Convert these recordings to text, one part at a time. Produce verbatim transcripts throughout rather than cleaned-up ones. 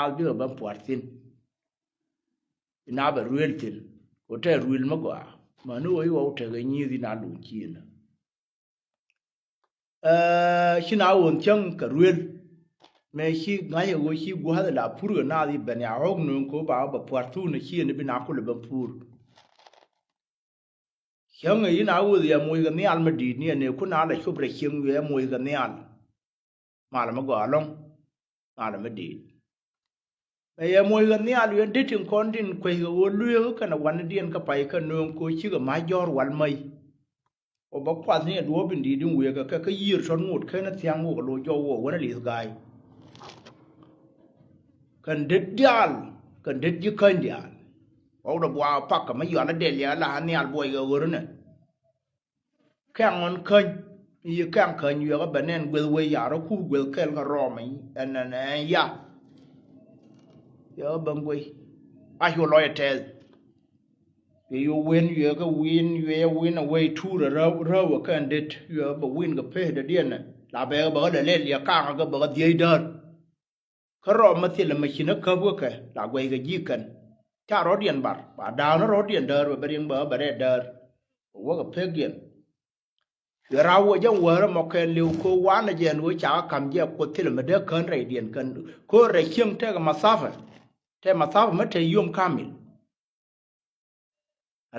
naath bikɛ ben pua̱r thi̱n. Ina bɛ ruëël thi̱n kɛ tɛ ruëël mi gɔaa mäni ɣöö i̱ ɣɔw tekɛ nyi̱i̱th ina luny ciënä. Ci na ɣöö cäŋ kɛ ruëël mëë ci ŋa̱c ɛ ɣöö ci gua̱a̱th ɛ la pur kɛ naath i̱ ben ya ɣɔ̱k nööŋ kɛ ɣöö ba ɣä bɛ pua̱r thuun ɛ ciënä bi na kulɛ ben pur. Cäŋ ɛ ina ɣöö yɛ moc kɛ nhial mi di̱i̱t ni ɛ nëë kun a la cop rɛ cieŋ yɛ moc kɛ nhial. Malɛ mi gɔaa ɛlɔ̱ŋ. Malɛ mi di̱i̱t. Mɛ yɛ moc kɛ nhial yɛn dee tin kɔn tin kuec kɛ ɣöö lueek kɛnɛ wandiɛn kä pay kä nööŋ kɛ ɣöö cikɛ ma̱c jɔ̱ɔ̱r wal mäc. Ɔ bä kuath ni ɛ duɔ̱ɔ̱p in di̱i̱t in wëë kɛ kɛ kä yiër tɔ̱t ŋot ken thia̱ŋ wok lo̱c jɔw wok wänä li̱th ga̱a̱c. Kɛn det diaal kɛn det ji̱ käny diaal. Ɣɔw dɛ buaak pak kɛ mä yualä dɛl yɛ la nhial buɔy kɛ ɣörinɛ. Kɛŋ ɣän käny i̱ kɛŋ käny yuɛkä bɛ nɛn gueth wec ya rɔ kur gueth kɛl kä rɔɔm ɛn ɛn ɛn ya. Yɛ bä guey a cu lɔc ɛ tɛth. Yɛ yu wen yuɛkä win yuɛ win a wec tur a räw räw a kɛn det yuɛ bɛ win kɛ peth dɛ diɛn ɛ la bɛ bɛ kä lɛ lɛl yɛ kaŋ kä bɛ kä dhiec däär. Kä rɔɔm mi thilɛ mi ci ni käp kä kɛ la guɛc kɛ ji̱ kɛn. Ca rɔ̱diɛn bar ba da̱a̱n rɔ̱diɛn däär bɛ bɛ riɛŋ bɛ bɛ rɛɛ däär. Bɛ wä kɛ pekdiɛn. Cuɛ ra̱a̱ wä jɛ wäärä mɔ kɛɛliw ko̱ wanɛ jɛ ɛn ɣöö ca kä ka̱m jɛ kuoth thilɛ mi dee kään rɛydiɛn kän. Ko̱ rɛy cieŋ tɛkɛ mathapɛ. Tɛ mathapɛ mi te yom kamil.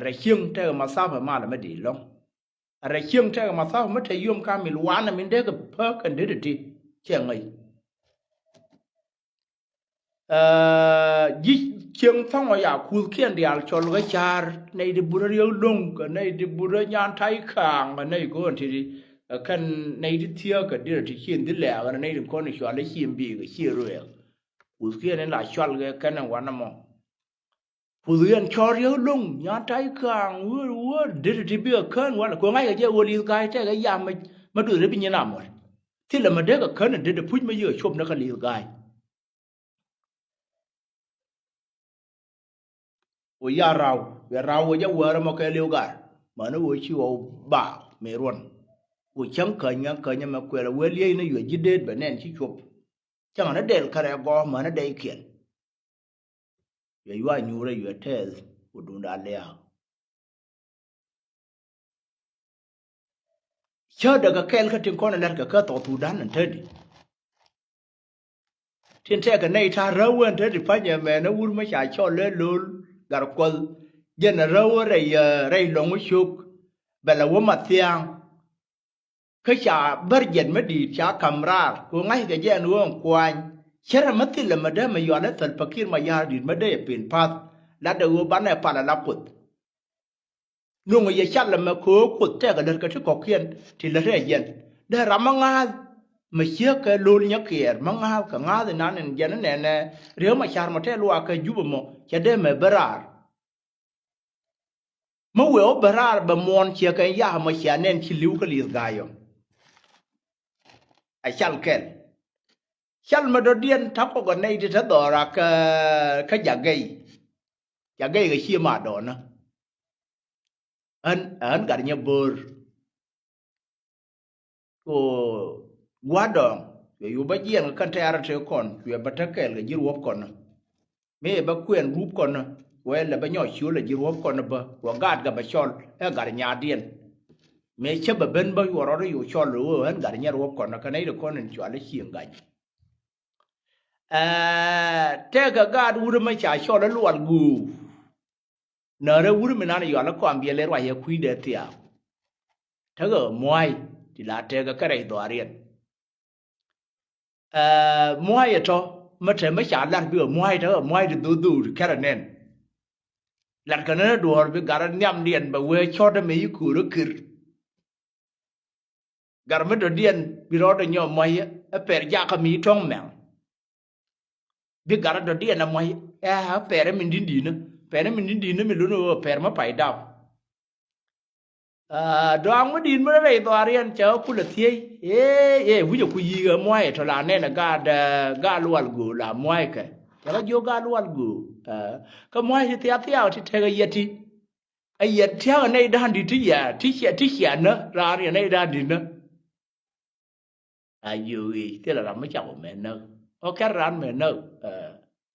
Rɛy cieŋ tɛkɛ mathapɛ malɛ mi di̱i̱t ɛlɔ̱ŋ. Rɛy cieŋ tɛkɛ mathapɛ mi te yom kamil wanɛ min dee kɛ päk kɛn det ti cɛ ŋäc. Ji̱ cieŋ thɔ̱ŋɔ ya kuthkiɛn diaal cɔl kä ca̱r nɛy ti burä riek lo̱ŋ kɛ nɛy ti burä nyan ta̱y kaaŋ kɛ nɛy ko̱n ti ti kɛn nɛy ti thiääk kɛ dirɛ ti cieŋ dhi lɛɛk kɛ nɛy ti kɔn i̱ cɔal i̱ cieŋ bi̱i̱ kɛ cieŋ ruɛɛk. Kuthkiɛn in la cɔal kɛ kɛn in wanɛ mɔ. Puth yɛn cɔr yɛ lo̱ŋ nyan ta̱y kaaŋ wä wä det ti bikɛ kään walɛ kɛ ŋa̱ckɛ jɛ wä li̱th ga̱a̱c tɛkɛ yam. Mä duth rɛ bi nyin amɔl thilɛ mä dee kɛ kään in det puc mä yikɛ cop ni kä li̱th ga̱a̱c. Wä ya raw yɛ raw wä jɛ wäärä mɔ kɛ li̱w gar. Mäni wä ci wä ba mëë ruɔn. Wä cäŋ käny ŋäŋ käny mɛ kuɛl wä liey ni yuɛ ji̱ deet bɛ nɛn ci cop. Cäŋ ni dɛl kärɛ gɔɔ mäni dɛy kiɛn. Yɛ yuac nyuurɛ yuɛ tɛth wä duunda liaak. Cätdɛ kɛ kɛl kä tin kɔn ɛ lɛr kɛ kä thɔk thukdan ɛn tätdi. Tin tɛkɛ nɛy ta̱a̱ räw ɛn tätdi pa̱nyɛ mɛn ɛ wur mä ca cɔl ɛ lo̱l gar kuɔth jɛn ɛ räw ɛ rɛy rɛy lɔ̱ŋ ɛ cok. Bɛ lɛ wä ma thia̱a̱ŋ. Kä ca bär jɛt mä di̱i̱t ca ka̱m raar kɛ ɣöö ŋa̱ckɛ jɛ ɛn ɣöö ɛn kuany. Cärɛ mä thilɛ mä dee mä yual ɛ thäl pakir mä ya̱r di̱i̱t mä dee ɛ pen pa̱th. Latdɛ ɣöö banɛ pal ala kuoth. Nuŋ yɛ cal ɛmɛ kɛ ɣöö kuoth tɛkɛ lät kɛ ti kɔ̱kiɛn ti lät rɛɛ jɛn. Dee ram mä ŋa̱a̱th mä ciek kɛ lo̱l nyɛ kiɛɛr mä ŋa̱a̱th kɛ ŋa̱a̱th inan in jɛn inɛnɛ. Riek mä ca̱r mɔ tɛk luaak kɛ Jubɛ mɔ cɛ dee mɛ ben raar. Mä wëë wä ben raar bɛ muɔ̱ɔ̱n ciɛ kɛn ya̱a̱ mɔ cia nɛn ci li̱w kä li̱th ga̱a̱c ɔ. A cal kɛl. Cal mɛ dɔ̱diɛn ta̱k kɔk ɛ nɛy ti te dhɔra kä kä Jagɛy. Jagɛy kɛ cie ma dɔɔnä. Ɣän ɣän gat nyɛ bo̱o̱r. Ko gua̱dɔɔŋ cuɛ yop bä jiɛn kɛ kɛn tɛ̈rä tëë kɔn cuɛ bä te kɛɛl kɛ ji̱ ruɔ̱p kɔn. Mi ɛ bä kuɛn rup kɔn wɛ lɛ bä nyɔk ciöl ɛ ji̱ ruɔ̱p kɔn bä wä gaat kɛ bä cɔl ɛ gat nyaatdiɛn. Mi cä bä ben bä yuɔr rɔt i̱ yo̱o̱ cɔl ɣöö ɣän gat nyɛ ruɔ̱p kɔn kɛ nɛy ti kɔn in cual i̱ cieŋ gac. Ɛ tëëkɛ gaat wut ɛmɛ ca cɔl i̱ lual guur. Närä wur mi nan yual kɔam biɛl ɛ ruac ɛ kui̱dɛ thiaak. Tekɛ mua̱a̱c ti la tekɛ kärɛc dhɔaariɛn. Ɛ mua̱a̱c ɛ tɔ̱ mä te mä ca lar bikɛ mua̱a̱c tekɛ mua̱a̱c ti dho̱o̱r dho̱o̱r kärɛ nɛn. Lar kɛ nän ɛ duɔ̱ɔ̱r bi gat ɛ nhiamdiɛn bɛ wee cɔ̱t ɛ mëë ci köör ɛ kir. Gat mi dɔ̱diɛn bi rɔɔdɛ nyɔk mua̱c ɛ pɛr jakä mi ci tɔ̱ŋ mɛŋ. Bi gat dɔ̱diɛn a mua̱c ɛ pɛr ɛ min di̱n di̱n ɛ pɛr ɛ min di̱n di̱n ɛ mi lun ɛ pɛr mä pay dap. Dɔaŋ mi di̱n mi rɛy dhɔaariɛn cɛ ɣä kulɛ thiec. Ee ee wi̱cɛ ku yi̱i̱k ɛ mua̱c tɔ la nɛn ɛ gaat gaat lual gööl la mua̱ckɛ cɛ ɣä jiök gaat lual gööl. Kä mua̱c ti thia̱k thia̱k ti tekɛ yɛt ti. A yɛt tia̱k a nɛy da̱a̱n di̱t ti yɛ ti ciɛ ti ciɛ nä raan yɛ nɛy da̱a̱n di̱t nä. A jiök i̱ thilɛ ram mi cak wä mɛ näk ɔ kɛn raan mɛ näk.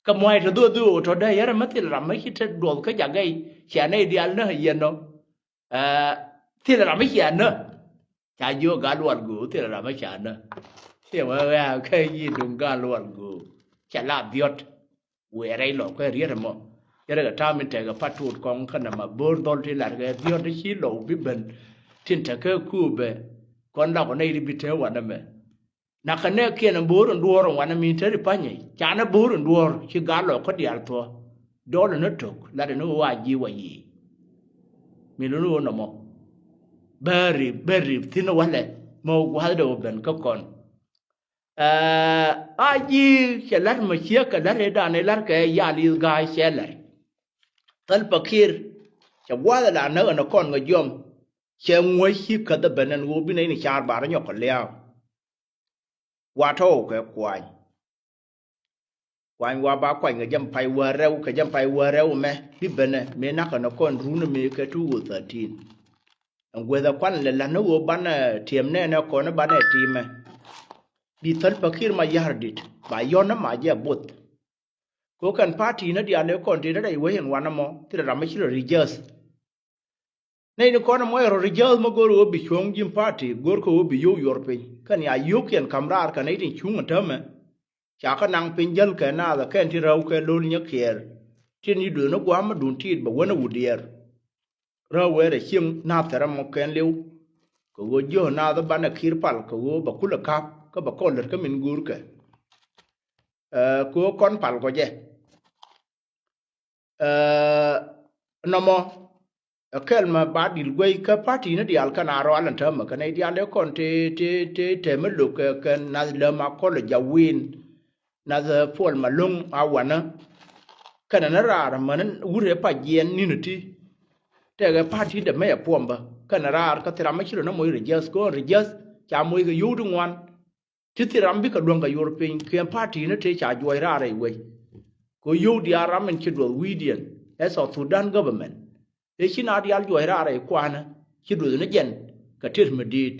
Kä muay tɔ dho̱o̱ dho̱o̱ tɔ dee yɛrɛ mä thil ram mä ci te duɔth kä jak gɛy. Cia nɛy diaal nä yɛn nɔ. Ɛ, thil ram mä cia nä. Ca jiök gal lual go̱o̱, thil ram mä cia nä. Thil wee wee a kä yi duŋ gal lual go̱o̱. Ca la biɔt. Wee rɛy lɔ kɛ riet ɛmɔ. Yɛrɛ kɛ ta̱a̱ min tekɛ pat tuut kɔŋ kä nɛmɛ bo̱o̱r dhɔl ti lar kɛ biɔt ti ci lɔ bi ben. Tin tekɛ kuubɛ. Kɔn lakɔ nɛy ti bi te wanɛ mɛ. Nakä nɛ kiɛn bo̱o̱r in duɔ̱ɔ̱r in wanɛ min te ri panyɛ. Canɛ bo̱o̱r in duɔ̱ɔ̱r ci gal lɔ kä diaal thuɔ. Dɔl in ni tok lat in ni ɣöö a ji̱ wa yiëë. Min luni ɣöö nɔmɔ. Bɛ rip, bɛ rip thi̱n walɛ. Mɛ wä gua̱thdɛ wä ben kä kɔn. Ɛ, a ji̱ cɛ la̱t mɛ ciek kɛ la̱t rɛydan ɛ la̱t kɛ yal i̱ ga̱a̱c cɛ la̱t. Thäl pa kiir cɛ gua̱a̱th ɛ la näk ɛn ɛ kɔn kɛ jiɔm. Cɛ ŋuäc ci käth ɛ ben ɛn ɣöö bi nɛy ni caar bar ɛ nyɔk kɛ lia̱a̱. Wa tɔ̱ kɛ kuany. Kuany wa ba kuany kɛ jɛm pay wäär rɛw, kɛ jɛm pay wäär rɛw mɛ bi benɛ mëë nakä nɔ kɔn run mëë kɛ two thousand thirteen. Ɛn gueth ɛ kuan lɛ la̱t ni ɣöö banɛ tiɛm nɛɛnɛ kɔn banɛ ti̱mɛ. Bi Thäl pa kiir ma ya̱r dit ba yɔ̱n ni ma jɛ both. Kɛ ɣöö kɛn party ni diaal ëë kɔn tëë ni rɛy wec ɛn wanɛ mɔ thilɛ ram mi ci rɔ reject. Nɛy ni kɔn ɛmɔ ɛ rɔ reject mi go̱o̱r ɣöö bi cuɔ̱ŋ ji̱n party go̱o̱r kɛ ɣöö bi yio̱w yuɔr piny kɛn ya yio̱wkiɛn ka̱m raar kɛ nɛy tin cuŋ ɛn täämɛ. Ca kä naŋ piny jäl kɛ naath ɛ kɛn ti räw kɛ lo̱l nyɛ kiɛɛr. Tin yi duëëth ni gua̱a̱m mi duun tiit bɛ wänɛ wut diɛɛr. Räw wɛɛr ɛ cieŋ naath thɛrɛ mɔ kɛn li̱w. Kɛ ɣöö jiöh naath banɛ ki̱i̱r pal kɛ ɣöö bɛ kulɛ ka̱p kä bɛ kɔn lät kä min guurkɛ. Ɛ, kɛ ɣöö kɔn pal kɔ jɛ. Ɛ, nɔmɔ ɛ kɛl mɛ ba dil guey kä party ni diaal kɛn a rɔal ɛn täämɛ kɛn nɛy diaal ëë kɔn tëë tëë tëë tɛmɛ lo̱k kɛ kɛn nath lääm a kɔl ɛ ja̱ wi̱i̱n. Nath, ɛ, puɔl ma lo̱ŋ a wanä. Kɛnɛ ni raar mäni wut ëë pa jiɛɛn ni̱n ɛ ti. Tɛkɛ party dɛ mɛ ɛ puɔm bä kɛnɛ raar kä thil ram mi ci rɔ ni moc reject kɛ ɣöö reject ca moc kɛ yio̱w ti ŋuan. Ti thil ram bikɛ luäŋ kɛ yuɔr piny kiɛ party ni tëë ca juɔc raar rɛy wec. Kɛ ɣöö yio̱w diaal ram in ci duɔth wi̱i̱diɛn ɛ South Sudan government. Ëë ci na diaal juɔc raar rɛy kua̱a̱nä ci duɔth ni jɛn kɛ tet mi di̱i̱t.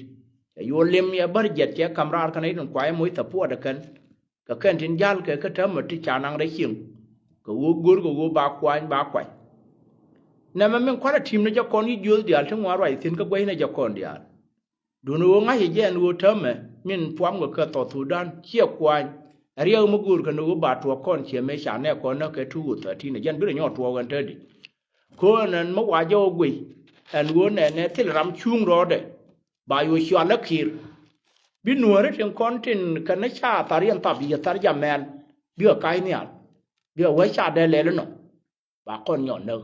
Cɛ yuɔr lim yɛ bär jɛt cɛ ka̱m raar kɛn a i̱ tin kuayä moc support ɛ kɛn. Kɛ kɛn tin ja̱l kɛ kä täämɛ ti ca naŋ rɛy cieŋ. Kɛ ɣöö go̱r kɛ ɣöö ba kuany ba kuany. Nɛmɛ min kua̱rɛ ti̱i̱m ni jɛ kɔn yi jiöth diaal ti ŋuan ruac thi̱n kä guɛcnɛ jɛ kɔn diaal. Duundɛ ɣöö ŋa̱cä jɛ ɛn ɣöö täämɛ min pua̱ŋkɛ kɛ South Sudan ciɛ kuany. Ɛ riɛk mi göörkɛ ni ɣöö ba tuɔɔk kɔn ciɛ mëë ca nɛɛk kɔn näk kɛ two thousand thirteen ɛ jɛn bi rɔ nyɔk tuɔɔk ɛn te di. Köön ɛn mi wa jɛ ɣöö guic ɛn ɣöö nɛnɛ thil ram cuŋ rɔɔdɛ ba yo̱o̱ cual ɛ ki̱i̱r. Bi nuääri tin kɔn tin kɛn ni ca thar yɛn thap yɛ thar jam mɛl bikɛ ka̱c nhial bikɛ wee ca dee lɛl inɔ. Ba kɔn nyɔk näk.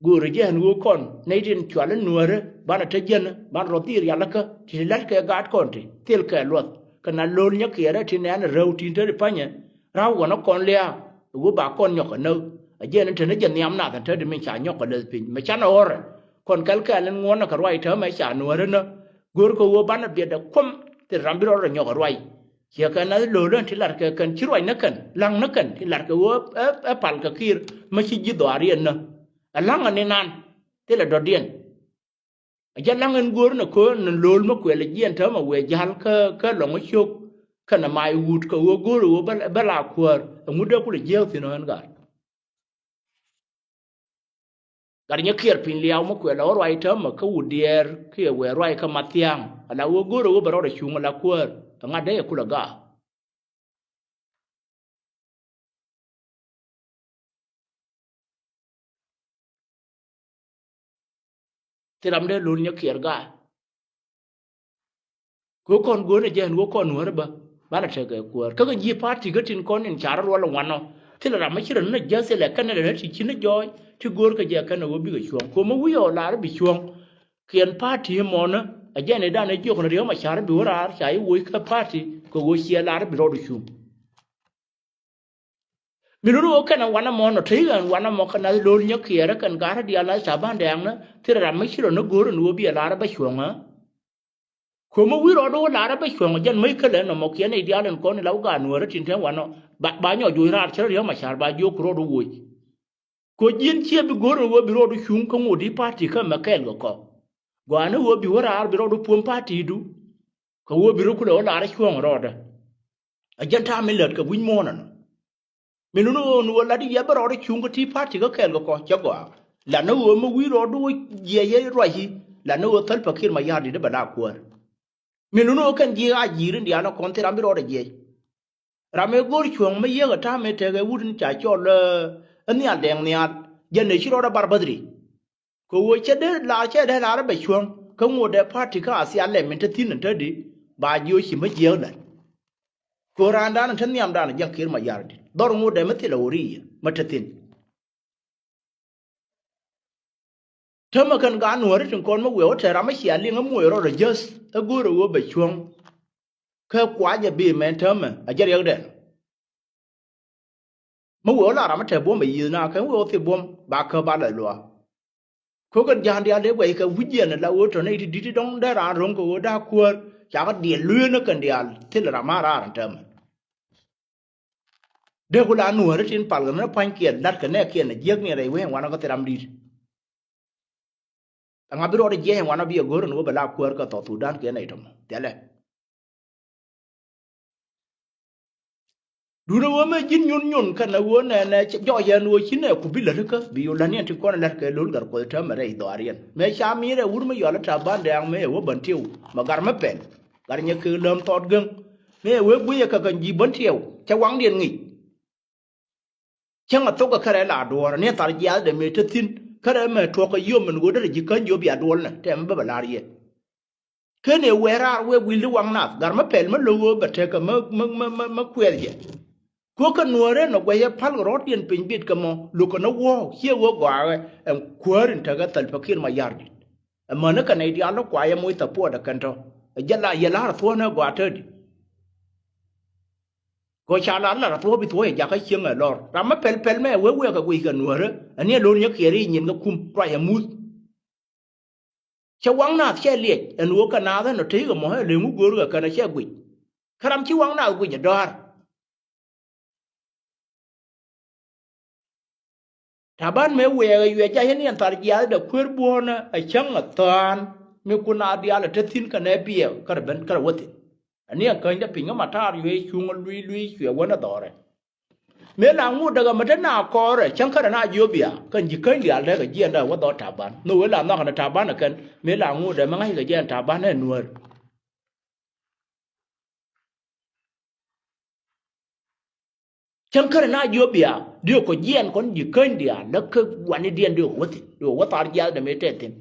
Go̱o̱rä jɛ ɛn ɣöö kɔn nɛy tin cual in nuäärä banɛ te jiɛn banɛ rɔ dhil rialikä ti ti la̱t kɛ gaat kɔn ti thil kɛ luɔth kɛ na lo̱l nyɛ kiɛɛrä ti nɛɛn rɛw tin te ri pa̱nyɛ. Ra̱w wanɛ kɔn lia̱a̱ ɛ ɣöö ba kɔn nyɔk kɛ näk. Ɛ jɛn in te ni jɛ nhiam nath ɛn te di min ca nyɔk kɛ läth piny mɛ canɛ ɣɔrɛ. Kɔn kɛl kɛɛl in ŋuɔ̱nɛ kɛ ruac täämɛ ca nuäärä nä go̱o̱rä kɛ ɣöö banɛ biɛtdɛ kuɔ̱m thil ram bi rɔɔdɛ nyɔk kɛ ruac. Ciɛ kɛn nath lo̱o̱l ɛn ti lar kɛ kɛn ci ruac ni kɛn la̱ŋ ni kɛn ti lar kɛ ɣöö ɛ, ɛ pal kɛ kiir mä ci ji̱ dhɔaar yɛn nä. Ɛ la̱ŋ ɛ ni nan thilɛ dɔ̱diɛn. Ɛ jɛ la̱ŋ ɛn go̱o̱r ni köön ni lo̱o̱l mä kuɛl ɛ jiɛn täämɛ wëë ja̱l kä, kä lɔ̱ŋ ɛ ciök. Kɛn ɛ mac wut kɛ ɣöö go̱o̱r ɛ ɣöö bä, bä la kuäär ɛŋu dee kulɛ jiääk thi̱n ɣän gat. Gat nyɛ kiɛɛr piny liaw mi kuɛ la wä ruac täämɛ kä wut diɛɛr kiɛ wɛɛ ruac kä mathiaŋ ala wä go̱rɛ wä bɛ rɔɔdɛ cuŋ ala kuäär. Ɛ ŋa̱t dee yɛ kulɛ gaak. Thil ram dee lo̱l nyɛ kiɛɛr gaak. Kɛ kɔn go̱o̱nɛ jɛ ɛn wä kɔn nuäärä bä banɛ tekɛ kuäär kä kɛ ji̱ party kä tin kɔn in carä ruɔl in wanɔ. Thilɛ ram mi ci rɛ ni nä jäth thilɛ kɛn ni rɛ ni ti ci ni jɔɔc ti go̱o̱r kɛ jɛ kɛn ɛ wä bikɛ cuɔ̱ŋ ko̱mä wi̱i̱ ɔ lar bi cuɔ̱ŋ. Kiɛn party mɔnä ɛ jɛ ni dan ɛ jiök ni riek ma carä bi wä raar ca i̱ woc kä party kɛ wä ciɛ lar bi rɔɔd cuŋ. Mi luni wä kɛn ɛ wanɛ mɔ nɔ te i̱ ɣän wanɛ mɔ kɛ nath lo̱l nyä kiɛɛrä kɛn ga̱rä diaal nath ca ban dɛɛŋnä thilɛ ram mi ci rɔ ni go̱o̱r ni wä bi ɛ la̱rä bä cuɔ̱ŋä. Ko̱mä wi̱i̱ rɔɔdä wä la̱rä bä cuɔ̱ŋä jɛn mäc kälɛ nɔmɔ kiɛn nɛy diaal ɛn kɔn in la wä gaat nuäärä tin te wanɔ ba, ba nyɔk joc raar cä rɔ riäm a ca̱r ba jiök kɛ rɔɔdä woc. Ko̱ ji̱n ciɛ bi go̱o̱r ni wä bi rɔɔdä cuŋ kä ŋot i̱ party kä mɛ kɛɛl kɛ kɔ. Gɔaa ni wä bi wä raar bi rɔɔdä puɔ̱m party du. Kɛ ɣöö bi rɔ kulɛ ɣöö lar cuɔ̱ɔ̱ŋ rɔɔdɛ. A jɛn ta̱a̱ mi lät kɛ wi̱c muɔ̱ɔ̱n ɛnɔ. Min ni ɣöö ni ɣöö lat yɛ bä rɔɔdɛ cuŋ kä ti party kä kɛɛl kɛ kɔ cɛ gɔaa. Lat ni ɣöö mi wi̱i̱ rɔɔdu ɣöö jiɛc yɛ ruaci. Lat ni ɣöö Salva Kiir Mayardit bɛ la kuäär. Min ni ɣöö kɛn ji̱ a ji̱i̱r in diaal ni kɔn thil ram bi rɔɔdɛ jiɛc. Ram ëë go̱o̱r cuɔ̱ŋ mi yiëk ɛ ta̱a̱ mi tekɛ wut in ca cɔl ɛ nhial dɛɛŋ nhial. Jɛn ëë ci rɔɔdɛ bar bäthri. Kɛ ɣöö cɛ dee laar cɛ dee laar bɛ cuäŋ kä ŋot dee party kä a thial lɛ min te thi̱n in te di ba jiö ci mi jiääk lät. Kɛ ɣöö raandan in te nhiamdan jiäŋ Kiir Mayardit dhɔr ŋot dee mi thilɛ ɣöö ri yɛ mi te thi̱n. Täämɛ kɛn gaat nuääri tin kɔn mi wëë wä tɛ̈r ram mi cia liŋ ɛ muɔc rɔɔdɛ jäth ɛ go̱o̱rɛ ɣöö bɛ cuäŋ. Kä kuacɛ bi mɛn täämɛ a jɛ riɛkdɛn. Mi wëë wä la ram mi te buɔ̱m bɛ yiëth na kɛn wëë wä thil buɔ̱m ba kä ba lɛ luaak. Kökɛn ja̱a̱n diaal dee guɛc kɛ wi̱c jiɛn la ɣöö tɔ̱ nɛy ti di̱t ti dɔ̱ŋ dee raan ro̱ŋ kɛ ɣöö da̱a̱ kuäär cakɛ diɛl lueernä kɛn diaal thil ram ma raar ɛn täämɛ. Dee ku la nuääri tin pal kɛ ni pua̱nykiɛn la̱tkɛ nɛɛkiɛn ɛ jiäkniɛn rɛy wee ɛn wanɔ kä thil ram di̱t. Ɛŋa bi rɔɔdɛ jiɛc ɛn wanɔ bi ɛ go̱r ɛn ɣöö bɛ la kuäär kɛ South Sudan kiɛn nɛy tɔmɔ thiɛlɛ. Duundɛ ɣöö mëë ji̱n nyun nyun kɛnɛ ɣöö nɛnɛ jɔɔc ɛn ɣöö ci nɛ ku bi lät kä bi ɣöö lätniɛn ti kɔn lät kɛ lo̱l Gat Kuɔth täämɛ rɛy dhɔaariɛn. Mëë ca mi̱i̱rɛ wut mi yɔl ɛ Taban Dɛŋ mëë ɛ wä bän tiɛw mɛ gar mi pɛl. Gat nyɛ kek läm thɔɔt geŋ mëë ɛ wee guiyɛ kɛ kɛn ji̱ bän tiɛw cɛ waŋdiɛn ŋic. Cäŋ a thok ɛ kärɛ la duɔ̱ɔ̱r ni thar jiaath dee mëë te thi̱n kärɛ mɛ tuɔk kɛ yom min ɣöö derɛ ji̱ käny jiö bia duɔl nɛ tɛmɛ bä bɛ la̱r yɛ. Ken ëë wëë raar wëë guil di waŋ nath gar mä pɛl mä lo̱k ɣöö bɛ tekɛ mä, mä, mä, mä, mä kuɛth jɛ. Kuäk kä nuäärä nɔ guɛcɛ pal kɛ rɔ̱t yɛn piny bit kɛ mɔ lo̱k kɛ nɔ wuɔ̱ɔ̱k ciɛ ɣöö gɔaaɛ ɛn kuäär in tekɛ Salva Kiir Mayardit. Ɛ mäni kɛ nɛy diaal lɔ kuayɛ moc thapuɔt ɛ kɛn tɔ ɛ jɛ la yɛ la̱r ɛ thuɔ̱ɔ̱nɛ gɔaa tätdi. Kɛ ca lar lar ɛ thuɔ̱ɔ̱p bi thuɔ̱ɔ̱c ɛ jakä cieŋ ɛ lɔr ram mä pɛl pɛl mɛ ɛ wee wee kɛ guic kɛ nuäärä ɛ ni ɛ lo̱r nyɛ kiɛɛr i̱ nyin kɛ kum ruac ɛ muth. Cɛ waŋ naath cɛ liɛc ɛn ɣöö kɛ naath ɛn ɔ tëëkɛ mɔ ɛ leŋ wu go̱o̱rkɛ kɛn ɛ cɛ guic. Kä ram ci waŋ naath guic ɛ dɔ̱a̱r. Taban mëë wëë ɛ yuɛ jac ɛn yɛn thar jiaath dɛ kueer buɔ̱ɔ̱nä ɛ cäŋ ɛ thään mi kun a diaal ɛ te thi̱n kɛn ɛ biɛɛk kärɛ ben kärɛ wä thi̱n. Ɛ ni ɛ käny dɛ piny kä ma taar yuɛ cuŋ ɛ lui̱i̱ lui̱i̱ cuɛ wän ɛ dhɔrɛ. Mëë la ŋut däk ɛmɛ te na kɔɔrɛ cäŋ kärɛ na jiöp ya kɛn ji̱ käny diaal däk ɛ jiɛn däk wä dhɔr Taban. Nhök wee la nhɔakɛ ni Taban ɛ kɛn mëë la ŋut däk mɛ ŋa̱ckɛ jiɛn Taban ɛ nuäär. Cäŋ kärɛ na jiöp ya diö kɔ jiɛn kɔn ji̱ käny diaal däk kä wanidiɛn diö wä thi̱n diö wä thar jiath däk mëë tɛth thi̱n.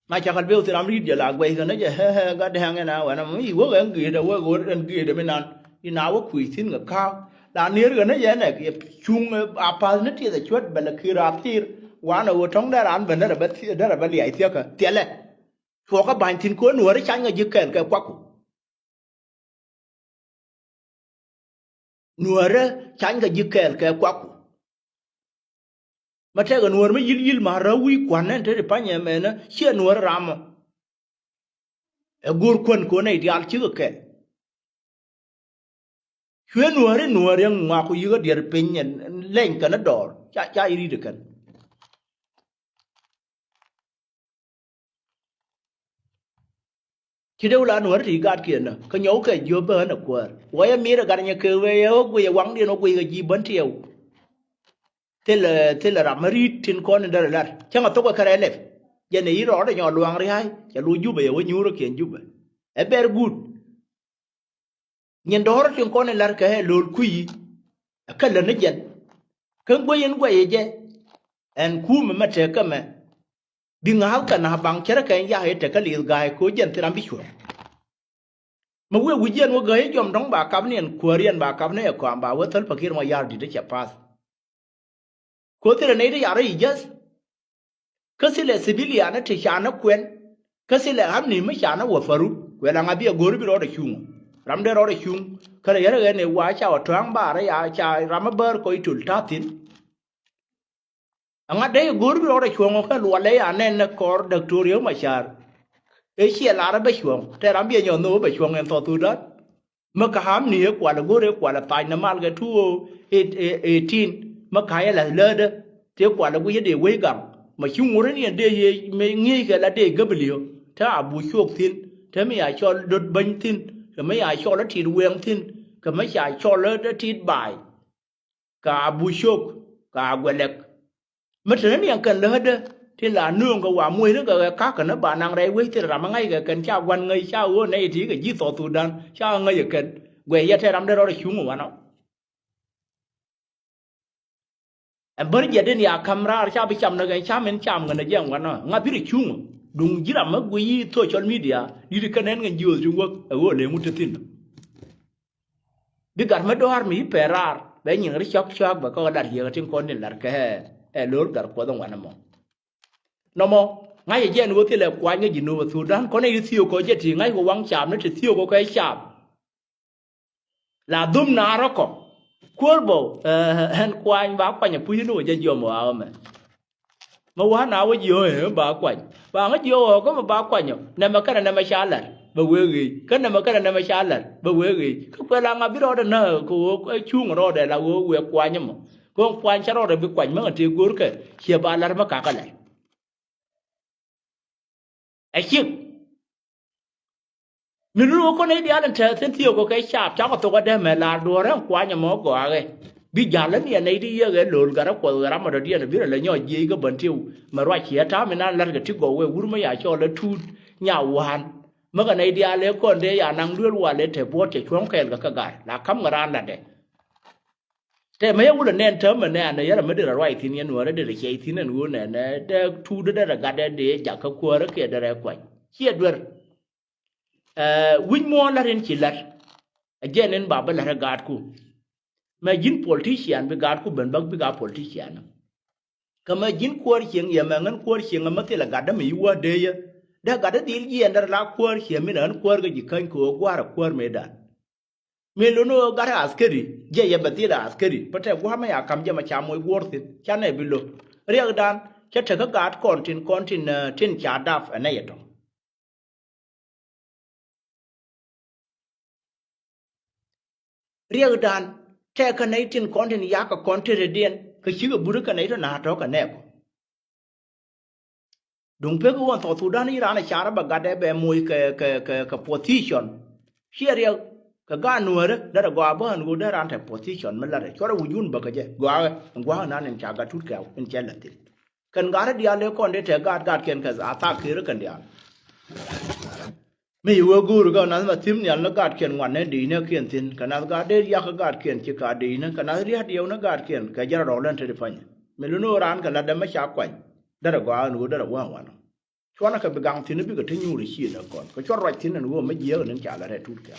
Ma cakal beu thil ram ri̱t jɛ la guɛc kɛ ni jɛ hɛ hɛ gat dɛ̈ŋ ɛn a wɛn am i̱ wek ɛn gi̱i̱t ɛ wek ɣöö ɛn gi̱i̱t ɛ mi nan i̱ na wä kui̱ thi̱n kɛ ka̱a̱k la nier kɛ ni jɛ ɛn ɛ cuŋ a pa̱th ni tiɛth ɛ cuät bɛ lɛ ki̱i̱r a thir. Wanɛ ɣöö tɔ̱ŋ dee raan ben derɛ bɛ liac thiäkä thiɛlɛ. Cuɔkä ba̱ny thi̱n kɛ ɣöö nuäärä cany kɛ ji̱ kɛɛl kɛ kuaku. Nuäärä cany kɛ ji̱ kɛɛl kɛ kuaku. Mä tɛkɛ nuäär mi yi̱l yi̱l ma räw wi̱i̱ kua̱n nɛn te ti pa̱ny ɛmɛnä ciɛ nuäärä ramɔ. Ɛ go̱o̱r kuän ko̱n nɛy diaal cikɛ kɛl. Cuɛ nuääri nuääri ŋuak ku yikä diɛr piny lɛny kɛn dɔɔr ca ca irit kɛn. Ci dee wula nuɔ̱ɔ̱ri ti gatkiɛn nä kä nyɔk kɛ jiöp bä ɣän ɛ kuäär wä yɛ mi̱i̱r ɛ gat nyɛ kek wee yɛ ɣä guic ɛ waŋdiɛn wä guic kɛ ji̱ bän tiɛw. Thilɛ thilɛ ram mä ri̱t tin kɔn in därɛ lat cäŋ ɛ thok ɛ kärɛ lɛp. Jɛn ɛ i̱ rɔɔdɛ nyɔk luaŋ ria̱a̱c cɛ lo̱c jupɛ yɛ wä nyuurä kiɛn jupɛ. Ɛ bɛr guut. Nyin dɔ̱rä tin kɔn in la̱rkɛ ɛ lo̱l kui̱ ɛ kä lät ni jɛn. Kä guey in guey ɛ jɛ. Ɛn kuumɛ mɛ tëkä mɛ bi ŋa̱a̱th kɛ na̱a̱ baŋ cärä kɛ in yak i̱ tëkä li̱th ga̱a̱c ko̱ jɛn thil ram bi cuɔ̱r. Mɛ wëë wi̱c jɛn wä gäi jɔm dɔ̱ŋ ba kap ni ɛn kuääri ɛn ba kap ni ɛ kɔam ba wä thäl pakiɛr mɔ ya̱r di̱t ɛ cɛ path. Ko̱ thilɛ nɛy ti ca rɔ i̱ jäth. Kä thilɛ civilian ti ca ni kuɛn. Kä thilɛ amni mi ca ni wä färut kuɛ la ŋa̱th bi a go̱o̱ri bi rɔɔdɛ cuŋ. Ram dee rɔɔdɛ cuŋ kä rɛ yɛn rɛ ɣɛn ɛ wa ca wä tɔ̱a̱ŋ baarä ya ca ram mi bäär kɔc töl ta̱thi̱n. Aŋa dee go̱o̱r bi rɔɔdɛ cuɔ̱ŋ ɔ kɛ luɔlɛ ya nɛn ni kɔr däk to̱r yɛ ma ca̱r. Ëë ciɛ lar ɛ bɛ cuɔ̱ŋ tɛ ram bi ɛ nyɔn nhok ɛ bɛ cuɔ̱ŋ ɛn thɔth thudan. Mä kä amni ëë kualɛ go̱r ëë kualɛ thac nɛ mal kɛ two oh eighteen. Mä ka̱yɛ la̱th läätdä tëë kualɛ gui̱cä dee wec gaŋ. Mä ci ŋurä ni ɛn dee yee mëë ŋi̱eeckɛ la dee gäbili ɔ. te Abu Cok thi̱n, te mi ca cɔl Dot Bäny thi̱n, kɛ mi ca cɔl Tit Weŋ thi̱n, kɛ mi ca cɔl Tit Baay, kɛ Abu Cok, kɛ Aguɛlɛk. Mi te ni niɛŋ kɛn lätdä tin la nööŋ kɛ wa muɔcni kɛ ɣɛ ka̱kä ni ba naŋ rɛy wec thil ram mi ŋa̱ckɛ kɛn ca gua̱n ŋäc ca ɣöö nɛy ti kɛ ji̱ South Sudan ca ŋäc ɛ kɛn. Guɛc yɛ te ram dee rɔɔdɛ cuŋ wanɔ. Ɛn bär jiɛt in ya ka̱m raar ca bi cam ni kɛn cam in cam ŋän ɛ jɛ wanɔ ŋa̱ bi rɛ cuŋ. Duŋ ji̱ ram mi guic yi social media di̱t kɛn ɛn kɛn jiöth ti wäk ɛ ɣöö lëë ŋut te thi̱n. Bi gat mi dɔ̱a̱r mi yi pɛn raar bɛ nyin ri cɔk cɔk bɛ kɔk lat yiëk tin kɔn tin lat kɛ ɛ lo̱r gat kuɔth in wanɛ mɔ. Nɔmɔ ŋa̱c ɛ jɛn ɣöö thilɛ kuany ŋäc ji̱ Nup ɛ Thudan kɔn ɛ yi thiök kɔ jɛ ti ŋa̱c kɛ waŋ caam ni ti thiök kɔ kɛ caam. La dhum na rɔkɔ kuäär bɔ ɛn kuany ba kuany ɛ puc ni wä jɛ jiɔm ɛ ɣa̱a̱ mɛ. Mi wä na wä jiö ɛ ba kuany ba ŋä jiö ɛ kä mi ba kuany ɔ nɛmɛ kɛnɛ nɛmɛ ca lar bɛ wee ɣeec kä nɛmɛ kɛnɛ nɛmɛ ca lar bɛ wee ɣeec kä kuɛ la ŋa bi rɔɔdɛ nä kɛ wä cuŋ rɔɔdɛ la wä wee kuany mɔ. Kɛ wä kuany cä rɔɔdɛ bi kuany mi ŋä tëë go̱o̱rkɛ ciɛ ba lar mi kakä lar. Ɛ cik. Mi lul wä kɔn i̱ diaal in tɛth thi̱n thiök kɛ kɛ caap cakɔ thok adɛ mɛ laar duɔ̱ɔ̱r ɛn kuany ɛmɔ gɔaaɣɛ. Bi ja̱l ɛ nhiɛ nɛy ti yiëk ɛ lo̱l gat ɛ kuɔth ɣɛ ram ɛ dɔ̱diɛn ɛ bi rɛ lɛ nyɔɔc jiëc kä bän tiw mɛ ruac ciɛ ta̱a̱ mi nan la̱t kɛ ti gɔw wɛ wur mɛ ya cɔɔl ɛ tuut nya wa̱a̱n. Mäkɛ nɛy diaal ëë kɔn dee ya naŋ duël wal ëë te buɔ̱ɔ̱t cɛ cuɔ̱ŋ kɛɛl kɛ kä ga̱r la ka̱m ŋɛ raan latdɛ. Tɛ mɛ yɛ wulɛ nɛn täämɛ nɛɛn ɛ yɛrɛ mi derɛ ruac thi̱n yɛn wärä derɛ ciɛc thi̱n ɛn ɣöö nɛnɛ dee tuut derɛ gatdɛ dee jakä kuäärä kiɛ derɛ kuany ciɛ duer. Wi̱c muɔ̱ɔ̱n la̱t in ci la̱t ɛ jɛn in ba bi la̱t ɛ gaatku. Mɛ ji̱n politician bi gaatku ben bäk bik a politician. Kä mɛ ji̱n kuäär cieŋ yɛ mɛ ŋän kuäär cieŋ ɛmɛ thilɛ gatdä mi yi wä dee yɛ dee gatdä dhil jiɛn derɛ la kuäär cieŋ min ɣän kuäär kɛ ji̱ käny kɛ ɣöö gua̱a̱r ɛ kuäär mëëdan. Mëë lon ɣöö gat ɛ askeri jiɛ yɛ bɛ dhil ɛ askeri bä tɛ gua̱a̱r mɛ ya ka̱m jɛ mɛ ca moc guɔ̱ɔ̱r thi̱n ca nɛ bi lo̱k. Riɛkdan cä tekä gaat kɔn tin kɔn tin tin ca dap ɛ nɛ yɛ tɔ̱. Riɛkdan tɛkɛ nɛy tin kɔn tin yakä kɔn tetdiɛn kɛ cikɛ burikɛ nɛy tɔ na̱a̱ tɔ̱ kɛ nɛɛkɔ. Duŋ pek ɣöö South Sudan i̱ raan ɛ carä bɛ gatdɛ bɛ moc kɛ kɛ kɛ kɛ position. Ciɛ riɛk kɛ gaat nuäärä derɛ gɔaa bä ɣän ɣöö dee raan te position mi la̱tdɛ cuɔrɛ wi̱c wun bäkä jɛ gɔaaɛ in gua̱a̱k nan in ca gat tut kɛw in cɛ la̱th thil. Kɛn gat rɛ diaal ëë kɔn dee te gaat gatkiɛn kɛ a thak kër kɛn diaal. Mi ci wee go̱o̱ri kɛ nath ma thi̱m nhial ni gaatkiɛn ŋuan ni di̱i̱ni kiɛn thi̱n kɛ nath gaat dee riak kä gaatkiɛn ci ka di̱i̱ni kɛ nath ria̱t diɛw ni gaatkiɛn kɛ jɛn rɔɔk lɛn te di pa̱ny. Mi luni ɣöö raan kɛ latdɛ mi ca kuany derɛ gɔaa ɛn ɣöö derɛ wäŋ wanɔ. Cuɔnɛ kɛ bi gaŋ thi̱n bikɛ te nyuuri ciëënɛ kɔn kɛ cuɔt ruac thi̱n ɛn ɣöö mi jiääk ɛn in ca lat rɛɛ tut kɛ.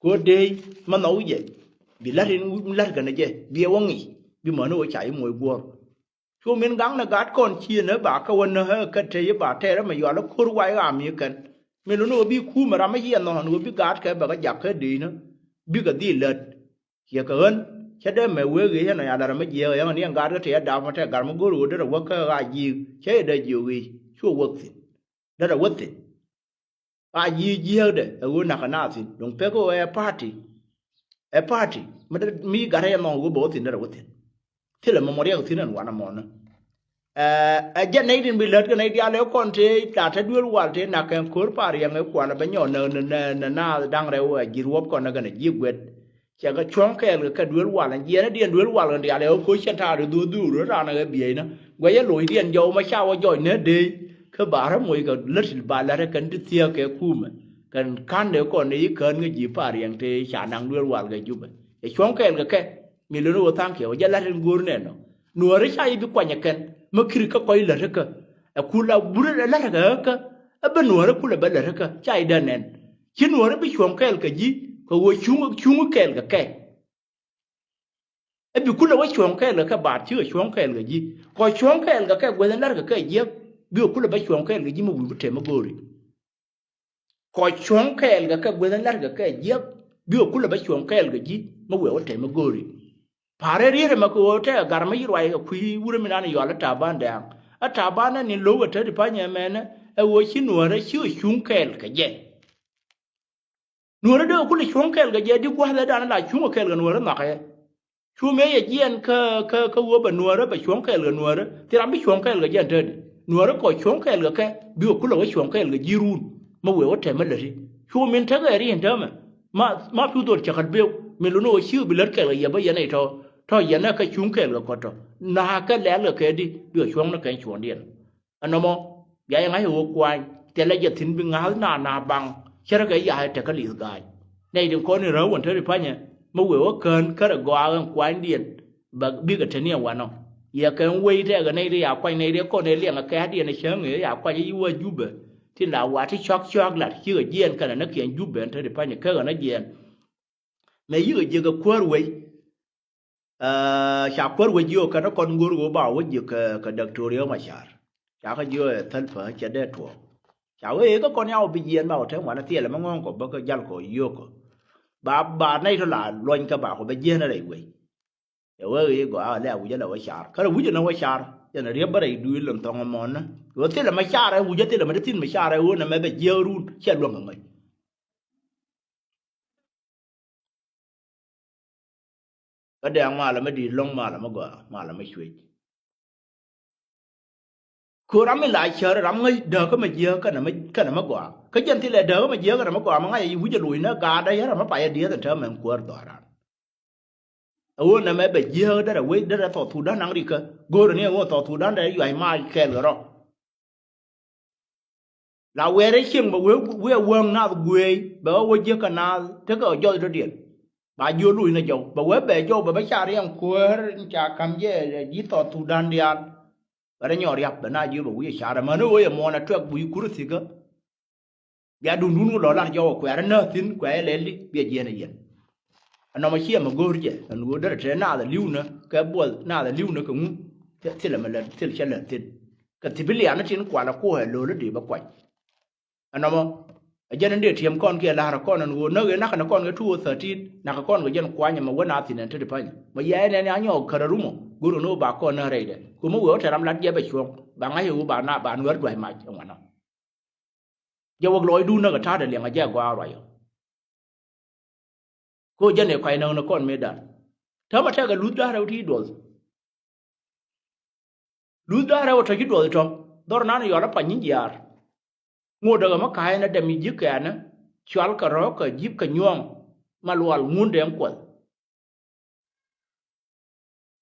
Kɛ ɣöö deey mi nhɔk wi̱cɛ bi la̱t in la̱t kɛn jɛ bi ɛ wä ŋi̱i̱c bi mäni ɣöö ca i̱ moc guɔ̱ɔ̱r. Cu min gaŋnɛ gaat kɔn ciënä ba kä wä näk kä te i̱ ba tɛɛr ɛmɛ yual ɛ ko̱r wac ɣam i̱ kɛn. Min luni ɣöö bi kuumɛ ram i̱ yiɛn nhɔn ɣöö bi gaatkɛ bɛ kɛ jak kä deecnä bikɛ dhil lät. Ciɛ kɛ ɣän cä dee mɛ wee ɣi̱i̱c ɛnɔ ya lät ram i̱ jiɛɛk ɣän i̱ ɛn gaat kä te i̱ dap mɛ tɛ gat mɛ go̱r ɣöö derɛ wäk kä ɣaa ji̱i̱k cä i̱ dee jiök ɣi̱i̱c cu wäk thi̱n. Derɛ wä thi̱n. A ji̱ jiääkdɛ ɛ ɣöö na̱k kɛ naath thi̱n duŋ pek ɣöö ɛ party. Ɛ party mi gat rɛy ɛnhɔk ɣöö bɛ wä thi̱n derɛ wä thi̱n. Thilɛ mɔmɔ riɛk thi̱n ɛn wanɛ mɔnä. Ɛ jɛn nɛy tin bi lät kɛ nɛy diaal ɛ kɔn tëë la te duel wal tëë nak kɛn ko̱r par riɛŋ ɛ kualɛ bɛ nyɔk nɛ nɛ naath da̱ŋ rɛw ɛ ji̱ ruɔ̱p kɔn ɛ kɛn ɛ ji̱ guɛt. Cɛ kɛ cuɔ̱ŋ kɛɛl kɛ kɛ duel wal ɛn jiɛɛn diɛn duel wal kɛn diaal ɛ ɣä koc cɛn taar i̱ dhuɔ̱th dhuur ran ɛ ɣä bieyna guɛc ɛ loc diɛn jɔw mɛ ca wä jɔc nɛ dee. Kä ba rä moc kɛ lät ba lät kɛn ti thiäk kɛ kumɛ kɛn ka̱n dee kɔn ni yi kään ŋä ji̱ par yɛŋ te ca naŋ duel wal kɛ Jubɛ. Cɛ cuɔ̱ŋ kɛɛl kɛ kɛ mi lön wä tha̱a̱ŋ kiɛ wä jɛ la̱t in go̱o̱r nɛn nɔ. Nuɔ̱ɔ̱ri ca yi bi kuany ɛ kɛn mä kiri kä kɔc lät kä ɛ kul a burä lät kä kä. Ɛ bä nuɔ̱ɔ̱ri kulɛ bä lät kä ca yi dee nɛn. Ci nuɔ̱ɔ̱ri bi cuɔ̱ŋ kɛɛl kɛ ji̱ kɛ ɣöö cuŋ cuŋ kɛɛl kɛ kɛ. Ɛ bi kulɛ wä cuɔ̱ŋ kɛɛl kɛ kɛ baat cikɛ cuɔ̱ŋ kɛɛl kɛ ji̱ kɔ cuɔ̱ŋ kɛɛl kɛ kɛ guäth in la̱rkɛ kɛ jiäk. Bikɛ kulɛ bä cuɔ̱ŋ kɛɛl kɛ ji̱ mi wi̱i̱ bi tɛm ɛ go̱o̱ri. Kɔ cuɔ̱ŋ kɛɛl kɛ kɛ guäth in la̱rkɛ kɛ jiäk. Bikɛ kulɛ bä cuɔ̱ŋ kɛɛl kɛ ji̱ mi wëë wä tɛm ɛ go̱o̱ri. Pa̱a̱rɛ riet ɛmɛ kɛ ɣöö tɛkɛ gar mi ci ruac kɛ kui̱ wurɛ mi nan yual ɛ Taban dɛ̈ɛ̈ŋ. Ɛ Taban ɛn in lo̱wkɛ te ti pa̱ny ɛmɛnɛ ɛ ɣöö ci nuäärä cikɛ cuŋ kɛɛl kɛ jɛ. Nuäärä dee kulɛ cuɔ̱ŋ kɛɛl kɛ jɛ di gua̱thɛ dan la cuŋ kɛɛl kɛ nuäärä nhɔakɛ. Cu mëë yɛ jiɛɛn kä kä kä ɣöö bɛ nuäärä bɛ cuɔ̱ŋ kɛɛl kɛ nuäärä thi ram bi cuɔ̱ŋ kɛɛl kɛ jɛ ɛn tätdi. Nuääri kɔ cuɔ̱ŋ kɛɛl kɛ kɛ, bikɛ kulɛ wä cuɔ̱ŋ kɛɛl kɛ ji̱ run. Mi wëë wä tɛmɛ läti. Cu min tekɛ ri ɛn täämɛ. Ma, ma pi̱w dhol cɛ kɛ beu. Min luni wä ciek bi lät kɛɛl kɛ yɛ bä yɛn ɛ tɔ. Tɔ yɛn ɛ kɛ cuŋ kɛɛl kɛ kɔt tɔ. Na̱a̱ kɛ lɛl kɛ kɛ di, bikɛ cuɔ̱ŋ ni kɛn cuɔ̱ŋdiɛn. Ɛnɔmɔ, bia yɛ ŋa̱c ɛ ɣöö kuany, thilɛ jɛ thi̱n bi ŋa̱th naath naath baŋ, cärɛ kɛ ya̱a̱ ɛ tekä li̱th ga̱a̱c. Nɛy tin kɔn in räw wän te ri pa̱nyɛ, mi wëë wä kään kärɛ gɔaa ɛn kuanydiɛn, bä bikɛ te ni ɛn wanɔ. Yɛ kɛ ɛn wei tɛɛkɛ nɛy ti ya kuany nɛy ti kɔn ɛ liɛŋ ɛ kɛ̈ɛ̈diɛn ɛ cäŋ ëë ya kuany ɛ yi wä Jubɛ, tin la wa ti cɔak cɔak lat cikɛ jiɛɛn kɛnɛ ni kiɛn Jubɛ ɛn te ri pa̱nyɛ kekɛ ni jiɛɛn. Mëë yikɛ jiäk ɛ kuäär wei. Aa, ca kuäär wec jiök kɛn kɔn ŋo̱r ɣöö ba wä jiök kɛ, kɛ Dɔktor Riek Macar. Ca kä jiök ɛ thäl pä cɛ dee tuɔɔk. Ca wee kä kɔn ya wä bi jiɛɛn ba wä te ŋuan thilɛ mi ŋɔ̱ɔ̱ŋ kɔ bä kä jal kɔ yio̱o̱k kɔ. Ba, ba nɛy tɔ la luɔny kä ba kɔ bɛ jiɛɛn rɛy wec. Cɛ wee ɣöö i̱ gɔaa lɛ a wi̱c alɛ wä car. Kä rɛ wi̱c ɛn wä car. Yɛn riɛp bä rɛy dui̱l ɛn thɔŋ ɛmɔn ni. Ɣöö thilɛ mɛ car ɛ wi̱c ɛ thilɛ mɛ ti thi̱n mɛ car ɛ ɣöö nɛmɛ bɛ jiääk run cɛ luäŋ kɛ ŋäc. Kä dɛ̈ɛ̈ŋ malɛ mi di̱i̱t lɔ̱ŋ malɛ mi gɔaa malɛ mi cuec. Kö ram mi la cär ram ŋäc dääkä mi jiääk kɛnɛ mi, kɛnɛ mi gɔaa. Kä jɛn thilɛ dääkä mi jiääk kɛnɛ mi gɔaa mi ŋa̱c a yi wi̱c a loc ni gaatdä yɛn ram mi payɛ dieth ɛn täämɛ ɛn kuäär dhɔaaran. Ɛ ɣöö nɛmɛ bɛ jiääk derɛ wec derɛ South Sudan naŋ rikä. Go̱o̱rɛ ni ɛ ɣöö South Sudan derɛ yuac maac kɛɛl kɛ rɔ. La wɛɛrɛ cieŋ bɛ wee, wee wäŋ naath gueey bɛ wä wä jiäk kɛ naath tekɛ jɔth dɔ̱diɛn. Ba jiöl luc ni jɔw bɛ wee bɛ jɔw bɛ bä ca riɛŋ kuäär in ca ka̱m jɛ ji̱ South Sudan diaal. Bɛ rɛ nyɔɔr riap bɛ na jiöl bɛ wi̱i̱ carɛ mäni ɣöö yɛ muɔ̱ɔ̱n ɛ tuɛk wi̱i̱ kur thikä. Bia duundun wä lɔ lar jɔw ɛ kuɛɛrɛ nääth thi̱n kuɛɛrɛ lɛl di bia jiɛn ɛ yɛn. Ɛnɔmɔ ciɛ mɛ go̱o̱r jɛ ɛn ɣöö derɛ te naath ɛ li̱wnä kɛ buɔth naath ɛ li̱wnä kɛ ŋu. Thilɛ mɛ lät thil cɛ lät thi̱n. Kɛ thipilian ni tin kualɛ kuɔ̱ɔ̱c ɛ lo̱l i̱di bä kuany. Ɛnɔmɔ ɛ jɛn in dee tiɛm kɔn kiɛ la̱rä kɔn ɛn ɣöö näk ëë nakä ni kɔn kɛ two thousand thirteen nakä kɔn kɛ jɛn kuany ɛmɛ wä na thi̱n ɛn te ti pa̱ny. Mɛ yɛ ɛn ɛn ya nyɔɔk kärä rumɔ go̱r ɛn ɣöö ba kɔn näk rɛydɛ. Kɛ mɛ wëë wä te ram lat jɛ bɛ cuɔ̱ŋ ba ŋa̱c ɛ ɣöö ba na ba nuäär dua̱c mac ɛŋuanɔ. Jɛ wä lɔcdun näk ɛ ta̱a̱dɛ liɛŋ ɛ jɛ gɔaa ruacɔ. Kɛ ɣöö jɛn ëë kɔc näk ni kɔn mëëdan. Täämɛ tɛkɛ luth da̱rɛ wä ti duɔth. Luth da̱rɛ wä tɔ̱ ci duɔth tɔ̱ dhɔr nan yɔl ɛ pany nyin jiaar. Ŋot däkɛ mi ka̱a̱c ɛn ɛ dɛm i̱ ji̱ kɛɛnä cual kɛ rɔ̱ kɛ ji̱p kɛ nyuɔ̱ɔ̱ŋ. Ma lual ŋun dee ɛn kuɔth.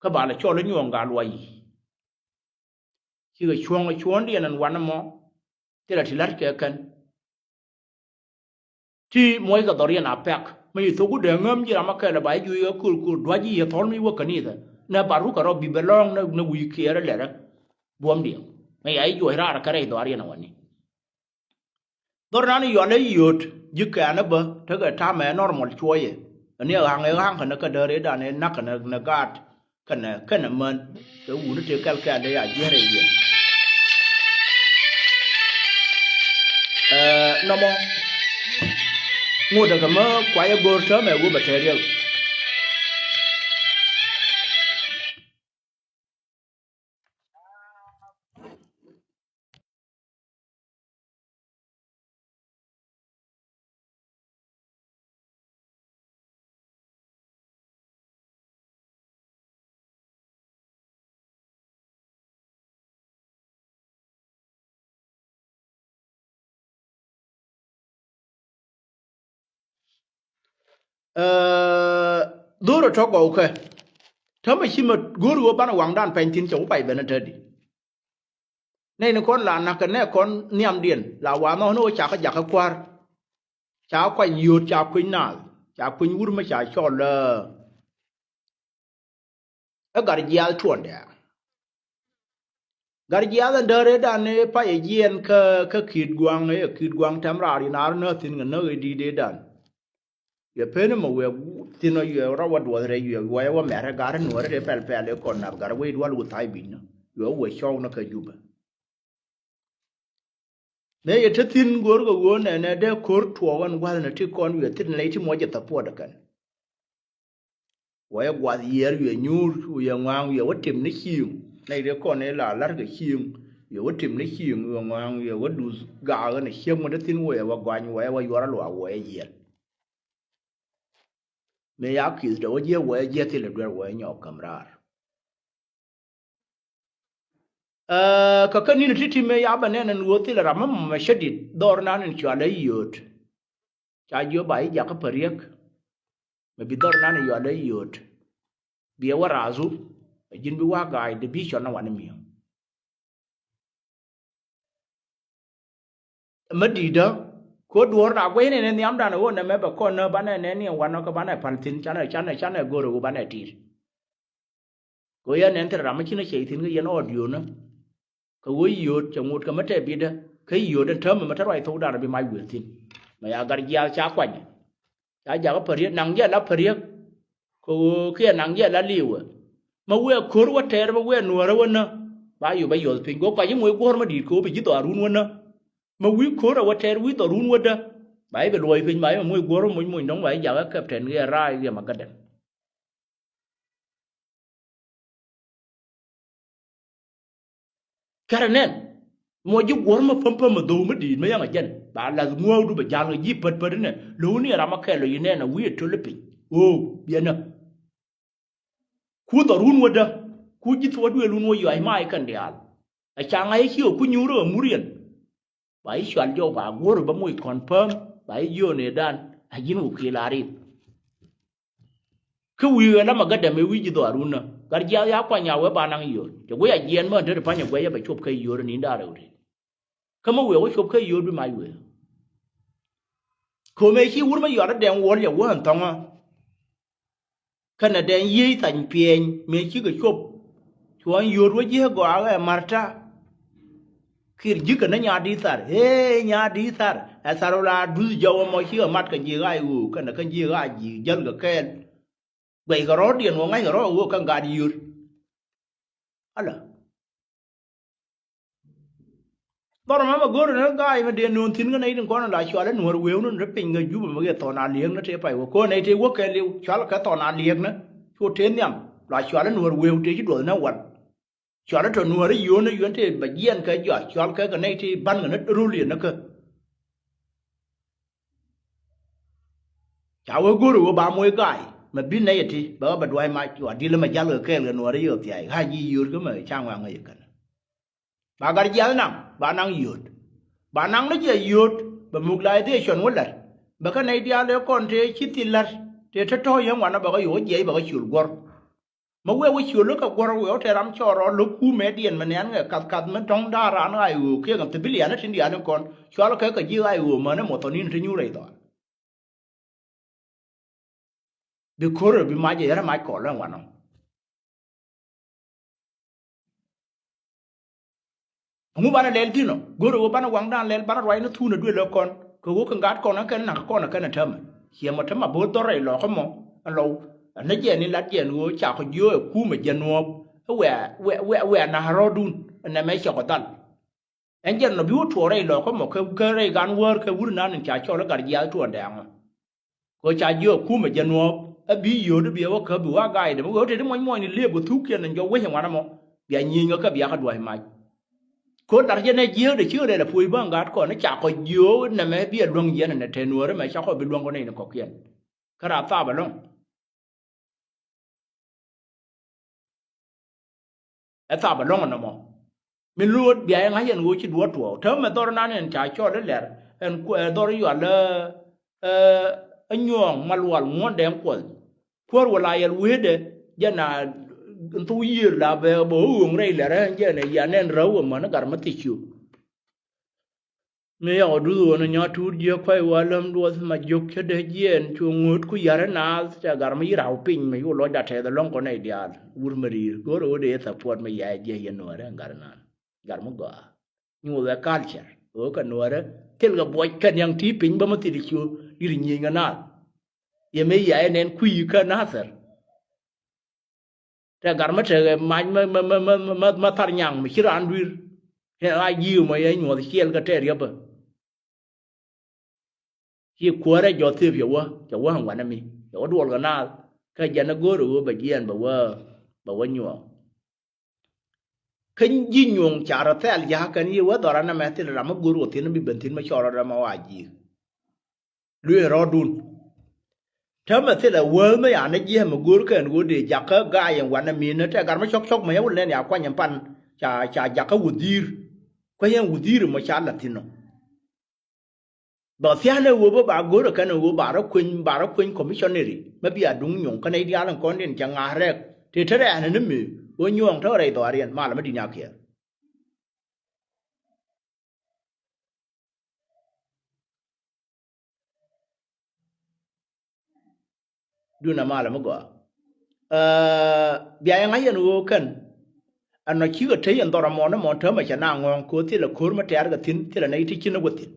Kä ba lɛ cɔl i̱ nyuɔ̱ɔ̱ŋ gaa luac yic. Cikɛ cuɔ̱ŋ ɛ cuɔ̱ɔ̱ŋdiɛn ɛn wanɛ mɔ. Thilɛ ti la̱t kɛ kɛn. Ti muɔckɛ dhɔriɛn a pɛk mi ci thok ku dee ŋäm ji̱ ram a kɛl ɛ ba ji̱ juic ɛ köl köl dua̱c ji̱ yɛ thɔl mi wä kanithɛ. Nɛ ba rukɛ rɔ bi bɛ lɔ̱ɔ̱ŋ nɛ wi̱i̱ kiɛɛr ɛ lɛrɛ. Buɔ̱mdiɛn mi ya ji̱ juɔc raar ɛ kɛ rɛy dhɔriɛn ɛ wani. Dhɔr nan yɔl ɛ yio̱t ji̱ kɛ̈ɛ̈n ɛ bä tekɛ ta̱mɛ normal cuɔyɛ. Ɛn ni ɛ ɣa̱ŋ ɛ ɣa̱ŋ kɛ nɛ kä däär ëëdan ɛ na̱k kɛ nɛ gaat kɛnɛ kɛnɛ män. Kɛ wuni tëë kɛl kɛ̈ɛ̈n dee ya jiɛn rɛy yɛn. Ɛɛ nɔmɔ ŋot ɛ kɛ mä kuayɛ go̱o̱r täämɛ wä bɛ tɛɛr yɛ. Ɛ, dhorɛ tɔ̱ gɔwkɛ. Täämɛ ci mɛ go̱o̱r ɣöö banɛ waŋdan pɛny thi̱n cɛ wä pay ben ɛ tätdi. Nɛy ni kɔn la na̱kɛ nɛ kɔn nhiamdiɛn la wa nhɔk ni ɣöö ca kä jakä kua̱r. Ca kuany yio̱o̱t ca kueny naath ca kueny wur mi ca cɔl ɛ. Ɛ gat jiaath tuɔndɛ. Gat jiaath ɛn dääredan ëë pay ɛ jiɛɛn kä, kä ki̱i̱t gua̱a̱ŋ ëë ki̱i̱t gua̱a̱ŋ tɛm raar in ar nääth thi̱n kɛ näk ëë di̱i̱t ëëdan. Yɛ pen ɛmɔ wiɛ thi̱n ɔ yɛ rɔ wä duɔth rɛy yɛ wä yɛ wä mɛr ɛ gat ɛ nuɔ̱ɔ̱r ɛ pɛl pɛl ɛ kɔn nath gat ɛ wec dual wä tha̱a̱c bi̱ny nɔ yɛ wä wä cɔɔk nɔ kɛ Jubɛ. Mëë yɛ te thi̱n go̱o̱r kɛ ɣöö nɛnɛ dee ko̱r tuɔɔk ɛn gua̱th ɛn ti kɔn wiɛ thi̱n lɛy ti muɔc jɛ thapuɔt ɛ kɛn. Wä yɛ guath yiɛɛr wiɛ nyuur wiɛ ŋɔa̱a̱ŋ wiɛ wä tim ni cieŋ. Nɛy dee kɔn ëë la la̱r kɛ cieŋ wiɛ wä tim ni cieŋ wiɛ ŋɔa̱a̱ŋ wiɛ wä duth gaak ɛn ɛ ciek mi te thi̱n wä yɛ wä gɔany wä yɛ wä yuɔr aluaak wä yɛ yiɛl. Mëë ya ki̱th dee wä jiɛ wä yɛ jiɛ thilɛ duer wä yɛ nyɔɔk käm raar. Ɛ, kä kä ni̱n ti̱ti̱ mëë ya bɛ nɛn ɛn ɣöö thilɛ ram mi mɔmɔ cä di̱t dhɔr nan in cɔalɛ Yio̱o̱t. Ca jiök ba ji̱ jakä Päriek. Mɛ bi dhɔr nan in cɔalɛ Yio̱o̱t. Biɛ wä raathu. Ɛ ji̱n bi wa̱a̱ ga̱a̱c division ni wanɛ mi̱ew. Mä di̱i̱dä ko duɔ̱ɔ̱r na guɛy nɛn ɛ nhiamdan ɛ ɣöö nɛmɛ bɛ kɔn nä banɛ nɛn ni ɛ wanɔ kä banɛ päl thi̱n canɛ canɛ canɛ go̱r ɛ ɣöö banɛ ti̱i̱t. Kɛ ɣöö yɛn nɛn thil ram mi ci nä cɛy thi̱n kä yɛn audio nä. Kɛ ɣöö Yio̱o̱t cɛ ŋot kɛ mä tɛ bitdä kä Yio̱o̱t ɛn täämɛ mä te ruac thokdan bi mac wëë thi̱n. Mɛ ya Gatjiath ca kuany. Ca jakä Päriek naŋ jɛ la Päriek. Kɛ ɣöö kiɛ naŋ jɛ la li̱wɛ. Mä wëë ko̱r wä tɛɛr bä wëë nuäärä wä nä. Ba yop bä yɔth piny go̱o̱k kɔc i̱ moc guɔ̱ɔ̱r mä di̱i̱t kɛ ɣöö bi ji̱ dhɔaarun wä nä. Mä wi̱i̱ ko̱r ɛ wä tɛɛr wi̱i̱ dhɔaarun wä dä. Ba i̱ bɛ luɔc piny ba i̱ bɛ moc guɔ̱ɔ̱r wä moc moc dɔ̱ŋ ba i̱ jakä captain kiɛ raay kiɛ Magadan. Kärɛ nɛn mɔ ji̱ guɔ̱r mä päm päm mä dho̱w mä di̱i̱t mä yaŋ a jɛn ba lath ŋuäkdu bɛ ja̱l kɛ ji̱ pät pät inɛ lo̱w ni ram a kɛl lɔ yi nɛn a wi̱i̱ a töl i̱ piny. Ɣöö biɛnä ku dhɔrun wädä ku ji̱ thuɔ̱k duëël wun wä yuac ma i̱ kɛn diaal. A ca ŋa̱c i̱ ci ɣä ku nyuur ɣä mur yɛn. Ba i̱ cual jɔw ba guɔ̱r bä moc kɔn päm ba i̱ jiöönedan a ji̱n wä kiɛl a rip. Kä wi̱i̱ ɣän la Magadan mëë wi̱i̱ ji̱ dhɔaarun nä Gatjiath ya kuany a wee ba naŋ Yio̱o̱t cɛ guic a jiɛɛn mään te ti pa̱ny a guɛc a bɛ cop kä Yio̱o̱t ni da̱r rɛw ti. Kä mä wëë wä cop kä Yio̱o̱t bi mac wëë. Ko̱mɛ ci wur mä yɔat a dɛŋ wuɔ̱l yɛ wä ɛn thɔ̱ŋä. Kɛnɛ dɛn yiey thany piɛny mëë cikɛ cop. Cuɔ̱ɔ̱ny Yio̱o̱t wä ji̱ ɛ gɔaa ɛ Marta. Kir ji̱kɛ ni nyaat di̱i̱t thar, ee, nyaat di̱i̱t thar. Ɛ thar wä la duth jɔw ɛmɔ cikɛ mat kɛ ji̱ ɣaac ɣöö kɛnɛ kɛn ji̱ ɣaac ji̱ jäl kɛ kɛɛl. Guɛckɛ rɔ̱ɔ̱diɛn wä ŋa̱ckɛ rɔ̱ɔ̱k ɣöö kɛn gaat Yio̱o̱t. Ala. Dhɔr mɛmɛ go̱o̱r ni ga̱a̱c mi dee no̱o̱n thi̱n kä nɛy tin kɔn la cual i̱ nuäär wëëu ni ti piny kä Jubɛ mi kɛ thɔn a li̱eekni tëë pay wä ko̱n nɛy tëë wä kɛɛliw cual kɛ thɔn a li̱eekni. Cu tëë nhiam la cual i̱ nuäär wëëu tëë ci duɔth ni wal. Cual i̱ tɔ nuäär i̱ yio̱o̱n i̱ yuɔ̱n tëë bɛ jiɛɛn kɛ jɔa cual kɛ kɛ nɛy tëë ba̱n kɛ ni röl yɛn ni kä. Ca wee go̱o̱ri wee ba moc ga̱a̱y mɛ bi nɛy ɛ ti bɛ ɣä bɛ dua̱c mac wa dilä mɛ jal kɛ kɛɛl kɛ nuɔ̱ɔ̱ri yio̱o̱ thia̱a̱c ɣa̱c ji̱ yio̱o̱t kä mɛ ca ŋua̱ ŋäc kɛn. Ba gat jiath naŋ ba naŋ yio̱o̱t. Ba naŋ ni jɛ yio̱o̱t bɛ muk la ithia cuɔ̱n wä la̱t bɛ kä nɛy diaal ëë kɔn tëë ci thil la̱t tëë te tɔ̱ɔ̱c yɛn wanɔ bɛ ɣä yo̱o̱ jiɛc bɛ ɣä ciöl guɔ̱r. Mä wee wä ciöl kä guɔ̱r wee wä tɛ ram cɔɔr rɔ lo̱k kuumɛ diɛn mɛ nɛ̈n ŋɛ kath kath mɛ tɔ̱ŋ da̱a̱n raan ɣa̱c ɣöö kiɛ ŋɛ thabilian ni tin diaal in kɔn cual kɛ kɛ ji̱ ɣa̱c ɣöö mäni muɔthɔ ni̱n te nyuur rɛy dhɔaar. Bi ko̱r bi mac ɛ yɛrɛ mac kɔɔl ɛn wanɔ. Ɛŋu banɛ lɛl thi̱n ɔ go̱rɛ ɣöö banɛ waŋdan lɛl banɛ ruac ni thuun ɛ duël ɛ kɔn kɛ ɣöö kɛ gat kɔn ɛ kɛn na̱k kɔn ɛ kɛn ɛ täämɛ. Ciɛ mɔ te ma bo̱o̱th dhɔr rɛy lɔɔk kä mɔ ɛn lɔw. Ɛn ni jɛɛn in lat jɛɛn ɣöö cakɔ jiöö ɛ kuumɛ jɛ nuɔɔp ɛ wɛɛ wɛɛ wɛɛ na̱k rɔ̱ɔ̱dun ɛ nɛmɛ cɛ kɔ dhal. Ɛn jɛn nɔ bi wä tuɔɔk rɛy lɔɔkä mɔ kä kä rɛy gan wäär kä wur nan in ca cɔl i̱ gat jiaath tuɔɔn dɛɛŋɔ. Kɛ ca jiök kumɛ jɛ nuɔɔk ɛ bi yio̱o̱t i̱ bi ɛ wä käp bi wä a ga̱a̱cdɛ mi wee wä tëë ti muɔ̱ny muɔ̱ny ni liep wä thuk kiɛn in jɔw wec in wanɛ mɔ bia nyieny kä kɛ bia kä dua̱c mac. Ko̱n lar jɛn ɛ jiääkdɛ cikɛ rɛl ɛ puɔ̱c bä in gat kɔn i̱ ca kɔ jiöök nɛmɛ bi ɛ luäŋ yɛn ɛn ɛ te nuäärä mɛ ca kɔ bi luäŋ kɔn in kɔ̱kiɛn. Kä ra thaap ɛlɔ̱ŋ. Ɛ thap ɛlɔ̱ŋ ɛnɔmɔ. Min luɔt bia yɛ ŋa̱c ɛn ɣöö ci duɔ̱ɔ̱r tuɔɔk täämɛ dhɔr nan ɛn ca cɔl i̱ lɛr ɛn ku ɛ dhɔr i̱ yual ɛ ɛ nyuɔɔŋ ma lual ŋuɔ̱ndɛ ɛn kuɔth. Kuäär wä la yɛl wecdɛ jɛn a thok yiëër la bɛ bɛ ɣööŋ rɛy lɛr ɛn jɛn ɛ yian ɛn räw ɛmän i̱ gat mi thiec ciök. Mi yɔk duth ɣöö ni nyɔ̱ɔ̱t tuut jiäk kua̱c wä läm duɔth ma jiök cä dee jiɛɛn cu ŋööt ku yär i̱ naath tɛ gar mi yi raw piny mi yu lɔc da tɛth ɛlɔ̱ŋ kɔn nɛy diaal wur mi ri̱i̱r go̱o̱r ɣöö dee support mi ya̱ jiäk yɛ nuäärä gar inan gar mi gɔaa. Nyuuth ɛ culture ɣöö kɛ nuäärä thilkɛ buɔc kɛ niɛŋ ti piny bä mi thil cu di̱t nyieny kɛ naath. Yɛ mi ya̱ ɛ nɛn kui̱ kä nathɛr. Tɛ gar mä tekɛ mac mä mä mä mä thar nyaŋ mi ci raan dui̱r. Tɛ ɣa̱c ji̱ mɔ yɛ nyuɔ̱th ciɛl kä tɛ riäpä. Ci kuäärä jɔth thiep cɛ wä cɛ wä ɛn wanɛ mi cɛ wä duɔl kɛ naath kä jɛn ɛ go̱o̱r ɛ ɣöö bɛ jiɛɛn bɛ wä bɛ wä nyuɔ̱ɔ̱ŋ. Kä ji̱ nyuɔ̱ɔ̱ŋ ca rɔ thɛl ja̱a̱k kɛn yiëë wä dhɔr anɛ mɛ thil ram mi go̱o̱r wä thi̱n mi ben thi̱n mi cɔɔr rɔ rɛm ɛ wa ji̱. Luëë rɔɔdun. Täämɛ thilɛ wääth mi yan ni jiɛɛm mi go̱o̱r kɛn ɣöö dee jakä ga̱a̱c ɛn wanɛ mi̱i̱n ni tɛ gat mi cɔk cɔk mi yɛ wul nɛn ya kuany ɛn pan. ca, ca jakä wudhiir. Kuɛ yɛn wudhiir mɔ ca la̱th thi̱n ɔ. Bɛ thia̱a̱n ɛ ɣöö bä ba go̱rä kɛn ɛ ɣöö ba rɔ kueny, ba rɔ kueny commissionary. Mä bia duŋ nyuɔ̱ŋ kɛn ɛ i̱ diaal in kɔn diɛn cɛ ŋa̱a̱r rɛɛk. Tëë te rɛɛn ni mi ɣöö nyuɔ̱ɔ̱ŋ te rɛy dhɔaariɛn mal mä di̱t nyakiɛɛr. Duundɛ malɛ mi gɔaa. Ɛ, bia yɛ ŋa̱c yɛn ɣöö kɛn ɛnɔ cikɛ te yɛn dhɔr ɛmɔ ni mɔ täämɛ cɛ na ŋɔ̱ɔ̱ŋ kɛ ɣöö thilɛ ko̱r mi tɛ̈rkɛ thi̱n, thilɛ nɛy ti ci ni wä thi̱n.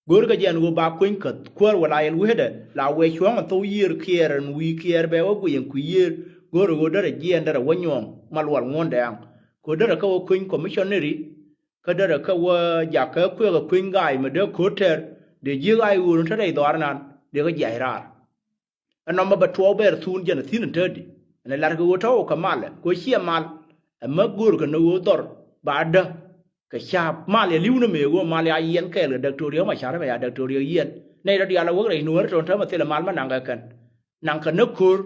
Görkɛ jɛ ɛn ɣöö ba kueny käth kuäär wala yɛl wecdɛ la wëë cuɔ̱ɔ̱ŋ ɛn thok yiëër kiɛɛr ɛn wi̱i̱ kiɛɛr bɛ wä guic ɛn kui̱ yiëër. Görkɛ ɣöö derɛ jiɛɛn derɛ wä nyuɔ̱ɔ̱ŋ ma luɔl ŋuɔ̱ndɛ aŋ. Kɛ ɣöö derɛ kä wä kueny commissionary. Kä derɛ kä wä jakä kueekä kueny gaay mi dee ko̱r tɛr dee ji̱ gaay ɣöö ni te rɛy dhɔaar nan dee kä jiac raar. Ɛnɔmɔ bɛ tuɔɔk bɛɛr thuun jɛn a thi̱n in te di ɛn ɛ la̱rkɛ ɣöö tɔ̱ wä kɛ malɛ kɛ ɣöö ciɛ mal. Ɛmɛ görkɛ ni ɣöö dhɔr ba däk kɛ ca̱a̱p mal yɛ li̱w ni mëë ɣöö mal ya yiɛn kɛɛl kɛ Däktɔr Riek Macar ɛmɛ ya Däktɔr Riek yiɛn nɛy rɔ diaal a wäk rɛy nuɔ̱ɔ̱ri tɔ̱ täämɛ thilɛ mal mä naŋkɛ kɛn. Naŋkɛ ni ko̱r.